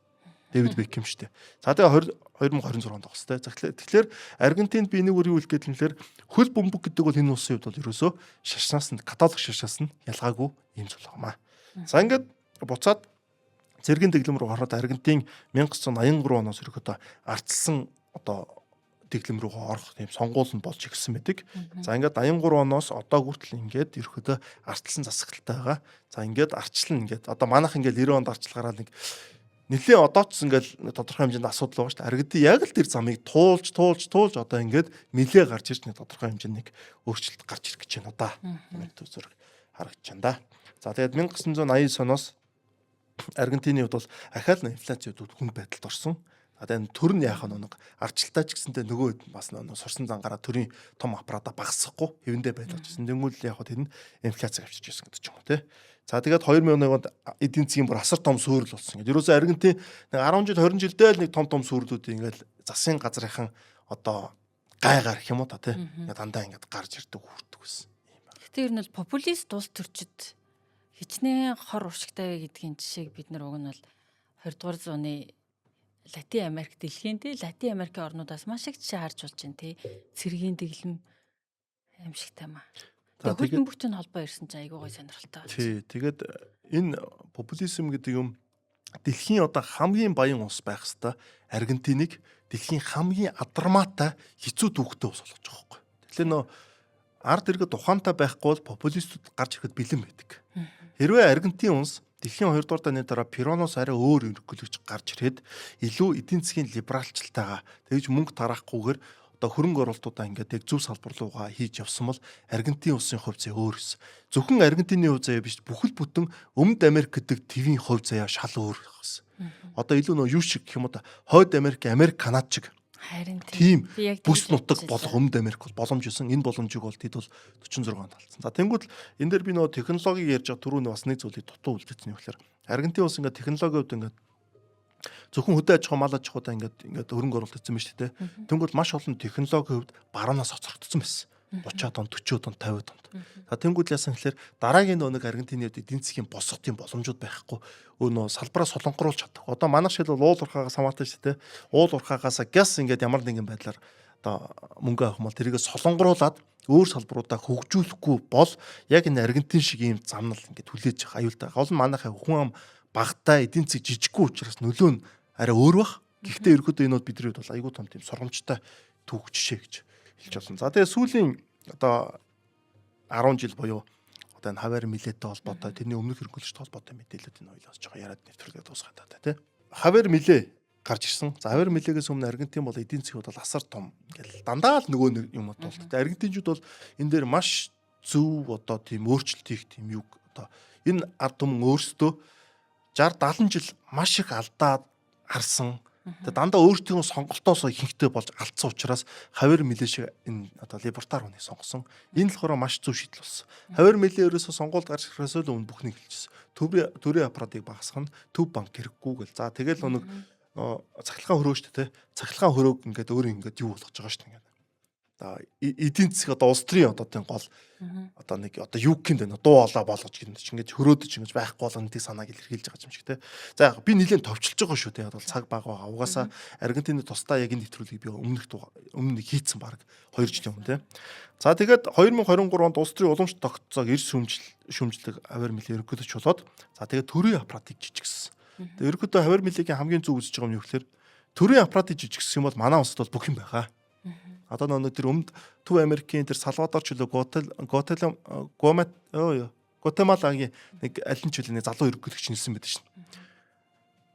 Дэвид Бекхэм шүү дээ. За тэгээ 2026 онд тоглосон те. Тэгэхээр Аргентинд би энийг өөр юу хэлэх гээд юм гэхээр хөл бөмбөг гэдэг бол энэ улсын хувьд бол ерөөсөө шашнаас нь католик шашнаас нь ялгаагүй ийм зүйл байна. За ингээд буцаад цэргийн дэглэм рүү ороход Аргентин 1983 оноос ерөөхдөө ардчилсан одоо дэглэм рүүгээ орох тийм сонгуул нь болж ирсэн байдаг. За ингээд 83 оноос одоо хүртэл ингээд ерөөхдөө ардчилсан засаглалтай байгаа. За ингээд ардчлан ингээд одоо манайх ингээд 90 онд ардчил гараад нэг нэлээд одоо ч ингээд тодорхой хэмжээнд асуудал байгаа шүү дээ. Аргентин яг л тэр замыг туулж туулж туулж одоо ингээд нэлээ гарч ирж нэг тодорхой хэмжээнд нэг өөрчлөлт гарч ирэх гэж байна да. Нэг зүрх харагдаж байна да. За тэгээд 1989 оноос Аргентины хувьд бол ахаал инфляци хувьд хүнд байдалд орсон. Одоо энэ төр нь яах нь нэг ардчлалтай ч гэсэнтэй нөгөө хэд бас нэг сурсан зангараа төрийн том аппарата багасгахгүй хэвэндээ байлгаж ирсэн. Тэнгүүл яг хөө тэр нь инфляци авчирч ирсэн гэдэг ч юм уу те. За тэгээд 2001 онд эдийн засгийн бүр асар том сүйрэл болсон. Ингээд ерөөсөө Аргентин нэг 10 жил 20 жилдээ л нэг том том сүйрлүүдийг ингээд засгийн газрынхан одоо гайгаар гэх юм уу та те. Ингээд дандаа ингээд гарч ирдэг хүрдэг байсан. Гэтэ ер нь бол популист улс төрчид хичнээн хор уршигтай вэ гэдгийн жишээг бид нар уг нь бол 20 дугаар зууны Латин Америк дэлхийн тий Латин Америкийн орнуудаас маш их жишээ харж болж байна тий. Цэргийн дэглэм аимшигтай маа. За Тэгээ хөл бөмбөгтэй холбоо ирсэн чинь айгүй гой сонирхолтой болж. Тий, тэгээд энэ популизм гэдэг юм дэлхийн одоо хамгийн баян улс байх хэвээр Аргентиныг дэлхийн хамгийн адармаатай хэцүү түүхтэй улс болгож байгаа байхгүй. Тэгэхээр нөө ард иргэд ухаантай байхгүй бол популистууд гарч ирэхэд бэлэн байдаг. Хэрвээ Аргентин улс дэлхийн 2 дугаар дайны дараа Пероноос арай өөр ерөнхийлөгч гарч ирээд илүү эдийн засгийн либералчлалтайгаа тэгж мөнгө тараахгүйгээр одоо хөрөнгө оруулалтуудаа ингээд яг зөв салбар руугаа хийж явсан бол Аргентин улсын хувь заяа өөр эс. Зөвхөн Аргентины хувь заяа биш, бүхэл бүтэн Өмнөд Америк гэдэг твийн хувь заяа шал өөр байсан. Одоо илүү нөө юу шиг гэх юм уу та Хойд Америк, Америк, Канад шиг Харин тийм би яг бүс тэгж нутаг бодож болох байлаа. Өмнөд Америк бол боломж исэн. Энэ боломжийг бол тэд бол 46 онд алдсан. За тэнгууд энэ дээр би нөгөө технологиг ярьж байгаа түрүүний бас нэг зүйлийг дутуу үлдээсэн юм гэхээр Аргентин улс ингээд технологийн хувьд ингээд зөвхөн хөдөө аж ахуй мал аж ахуйдаа ингээд хөрөнгө оруулалт хийсэн байна шүү дээ. Тэнгууд маш олон технологийн хувьд баруунаас хоцрогдсон байсан. 30-аад он, 40-од он, 50-ад онд. За тэнгууд яасан гэхээр дараагийн нөгөө нэг Аргентины хувьд эдийн засгийн босгох тийм боломжууд байхгүй. Өө нөө салбараа солонгоруулж чадах. Одоо манайх шиг бол уул уурхаагаас хамаатай шүү дээ. Уул уурхаагаас гяс ингээд ямар нэгэн байдлаар одоо мөнгө авах юм бол тэрийгэ солонгоруулад өөр салбаруудаа хөгжүүлэхгүй бол яг энэ Аргентин шиг ийм замнал ингээд хүлээж явах аюултай. Гол нь манайхаа хүн ам багтай эдийн засаг жижиггүй учраас нөлөө нь арай өөр бах. Гэхдээ ерөөдөө энэ бол бидний хувьд бол айгүй том тийм сургамжтай түүх жишээ гэж хэлж болно. За тэгээ сүүлийн одоо 10 жил буюу одоо энэ Хавьер Милетэй холбоотой тэрний өмнөх ерөнхийлөгчтэй холбоотой мэдээлэлүүд энэ хоёулаас жоохон яриад нэвтрүүлгээ дуусгая та тий. Хавьер Миле гарч ирсэн. За Хавьер Милегээс өмнө Аргентин бол эдийн засгийн хувьд бол асар том ингээл дандаа л нөгөө нэг юм бол. Тэгээ Аргентинчүүд бол энэ дээр маш зөв одоо тийм өөрчлөлт хийх тийм юг одоо Энэ ард түмэн өөрсдөө 60 70 жил маш их алдаа харсан. Тэгээ дандаа өөрсдийнхөө сонголтоос ихэнхтэй болж алдсан учраас Хавьер Милей шиг энэ одоо либертар хүнийг сонгосон. Энэ болохоор маш зөв шийдэл болсон. Хавьер Милей ерөөсөө сонгуульд гарч ирэхээс л өмнө бүхнийг хэлчихсэн. Төрийн аппаратыг багасгах нь, төв банк хэрэггүй гэл. За, тэгэл нэг цахилгаан хөрөө шүү дээ, тэ. Цахилгаан хөрөөг ингээд өөр ингээд юу болгож байгаа шүү дээ ингээд. Одоо эдийн засаг, одоо улс төрийн одоо тийм гол одоо нэг одоо юу гэмд байна, дуу хоолой болгож гэнэ чи ингэж хөрөөдөж ингэж байхгүй болгоно гэдэг санааг илэрхийлж байгаа юм шиг те. За, яг би нэлээд товчилж байгаа шүү те. Бол цаг бага байгаа. Угаасаа Аргентины тусдаа яг энэ нэвтрүүлгийг би өмнө нэг хийцэн, баг 2 жилийн өмнө те. За, тэгээд 2023 онд улс төрийн уламжлалт тогтолцоог эрс шүүмжлэг Хавьер Милей ерөнхийлөгч болоод, за, тэгээд төрийн аппаратыг жижигсэн. Тэгээд ерөнхийдөө Хавьер Милейгийн хамгийн зөв үзэж байгаа юм юу гэхээр төрийн аппаратыг жижигсэн юм бол манай улсад бол бүх юм байгаа. Одоо нэг тэр өмнөд Төв Америкийн тэр Салвадор ч үлээ, Готел Готел Гомат өө Гватемалагийн нэг аль нь ч үлээ нэг залуу ерөнхийлөгч нэлсэн байдаг шин.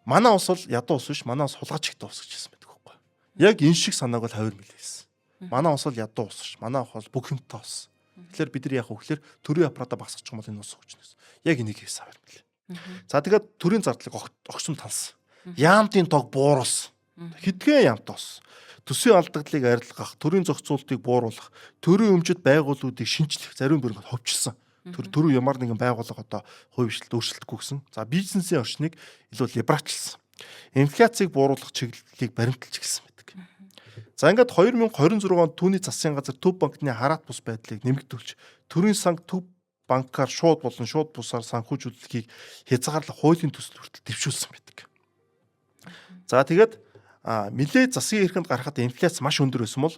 Манай улс бол ядуу улс биш, манай улс хулгайч ихтэй улс гэж хэлсэн байдаг байхгүй. Яг энэ шиг санааг бол Хавьер Милей хэлсэн. Манай улс бол ядуу улс биш, манай улс бол бүх юмтай улс. Тэгэхээр бид нар яг вэ гэхээр төрийн аппаратаа багасгах юм бол энэ улс хөгжинэ гэсэн. Яг энийг хийсэн Хавьер Милей. За, тэгээд төрийн зардлыг огцом талсан. Яамтын тоог бууруулсан. Хэдхэн яамт болсон. Төсвийн алдагдлыг арилгах, төрийн зохицуултыг бууруулах, төрийн өмчит байгууллагуудыг шинчлэх, зарим бүр ингээд ховчилсан. Тэр төрийн ямар нэгэн байгууллага одоо хувьчлалт өөрчлөлтгүй гэсэн. За, бизнесийн орчныг илүү либералчилсан. Инфляцийг бууруулах чиглэлийг баримталж эхэлсэн байдаг. За, ингээд 2026 онд түүний засгийн газар Төв банкны хараат бус байдлыг нэмэгдүүлж, төрийн санг Төв банкаар шууд болон шууд бусаар санхүүжүүлэлтийг хязгаарлах хуулийн төсөл хүртэл дэвшүүлсэн байдаг. За, тэгээд Милей засгийн эрхэнд гарахад инфляц маш өндөр байсан бол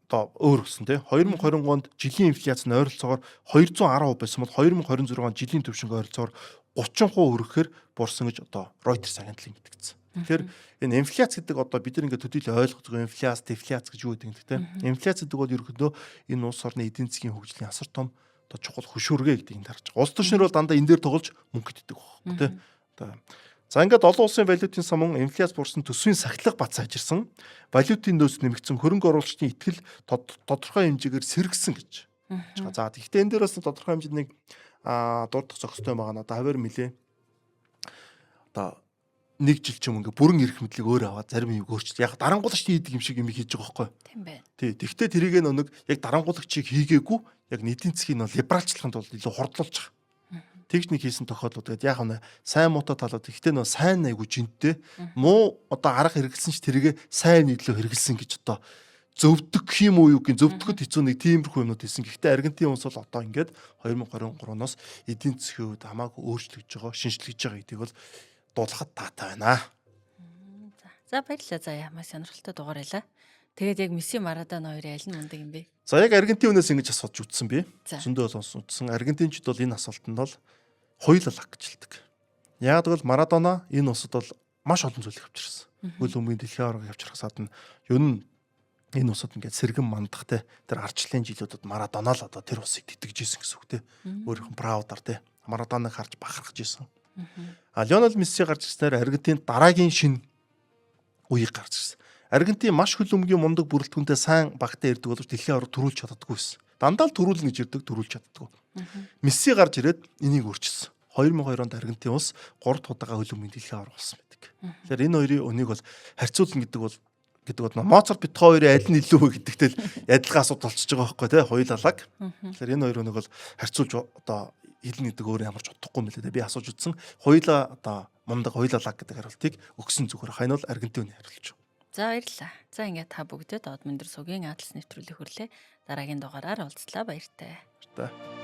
одоо өөр болсон тий. 2020 онд жилийн инфляц нь ойролцоогоор 210% байсан бол 2026 он жилийн түвшинг ойролцоогоор 30% хүрэхээр буурсан гэж одоо Reuters агентлагын мэдгдсэн. Тэгэхээр энэ инфляц гэдэг одоо бид нар ингээд төдийлөн ойлгох зүгээр инфляц, дефляц гэж юу гэдэг юм те. Инфляц гэдэг бол ерөнхийдөө энэ улс орны эдийн засгийн хөгжлийн асар том одоо чухал хөшүүргээ гэдэг юм харж байгаа. Улс төрчнөр бол дандаа энэ дээр тоглож мөнгө иддэг байхгүй те. Одоо за, ингээд олон улсын валютын сан инфляц буурсан, төсвийн сахилга бат сайжирсан, валютын нөөц нэмэгдсэн, хөрөнгө оруулагчдын итгэл тодорхой хэмжээгээр сэргэсэн гэж байгаа. За, гэхдээ энэ дээр бас тодорхой хэмжээнд нэг дурдах зохистой байгаа нь одоо Хавьер Милей одоо нэг жил ч юм ингээ бүрэн эрх мэдлийг өөр аваад зарим юм өөрчлөлт. Яг дарангуулагчдын хийдэг юм шиг юм хийж байгаа байхгүй. Тийм байна. Тий. Тэгвэл тэрийг нэг яг дарангуулагчийг хийгээгүй, яг эдийн засгийг нь либералчлахын тулд илүү хурдлуулж байгаа. Тэгж нэг хийсэн тохиолдлууд гээд яг нь сайн муутай талууд, гэхдээ нөө сайн айгу жинтэй, муу одоо арга хэрэгэлсэн ч тэргээ сайн илүү хэрэгэлсэн гэж одоо зөвдөх юм уу, юу гин зөвдөхөд хэцүү нэг тиймэрхүү юмнууд хийсэн. Гэхдээ Аргентин улс бол одоо ингээд 2023 оноос эдийн засгийн хувьд хамаагүй өөрчлөгдөж байгаа, шинжлэгдэж байгаа гэдгийг бол дуулахад таатай байна. За, баярлалаа, Заяа. Маш сонирхолтой дугаар байлаа. Тэгээд яг Месси, Марадона хоёрын аль нь мундаг юм бэ? За, яг Аргентин хүнээс ингэж асууж үзсэн би. Зөндөө олон үзсэн. Аргентинчид бол энэ асуултанд бол хоёулаа лаг гэж хэлдэг. Яг гэвэл Марадона энэ улсад бол маш олон зүйлийг авчирсан. Хөл өмгийн дэлхийн аваргыг авчрахаас гадна ер нь энэ улсад ингээд сэргэн мандах те, тэр ардчлалын жилүүдэд Марадона л одоо тэр улсыг тэтгэж исэн гэсэн үг те. Өөрийнх нь proud аар те. Марадоныг харж бахархаж исэн. А Лионел Месси гарч ирснээр Аргентин дараагийн шинэ үеийг гарч ирсэн. Аргентин маш хөл өмгийн мундаг бүрэлдэхүүнтэй сайн багтаа ирдэг боловч дэлхийн аварга төрүүлж чаддаггүй байсан. Дандаа л төрүүлнэ гэж ирдэг, төрүүлж чаддаггүй. Месси гарч ирээд энийг өөрчилсөн. 2002 онд Аргентин улс 3 дахь удаага хөл өмгийн дэлхийн аварга болсон байдаг. Тэгэхээр энэ хоёрын өнийг бол харьцуулна гэдэг бол Моцарт бит хоёрын аль нь илүү вэ гэдэгтэй л адилхан асуудал болчихж байгаа байхгүй тий, хоёулаа лаг. Тэгэхээр энэ хоёр өнийг бол харьцуулж одоо хэлнэ гэдэг өөр ямар ч утгагүй юм лээ. Би асууж үзсэн. Хоёулаа одоо мундаг, хоёулаа лаг гэдэг хариултыг өгсөн, зүгээр хайн бол Аргентин үний хариулж. За, баярлалаа. За, ингээд та бүгдэд Од Мөндөр сугийн Атлас нэвтрүүлэг хүрлээ. Дараагийн дугаараар уулзлаа, баяртай. Баяртай.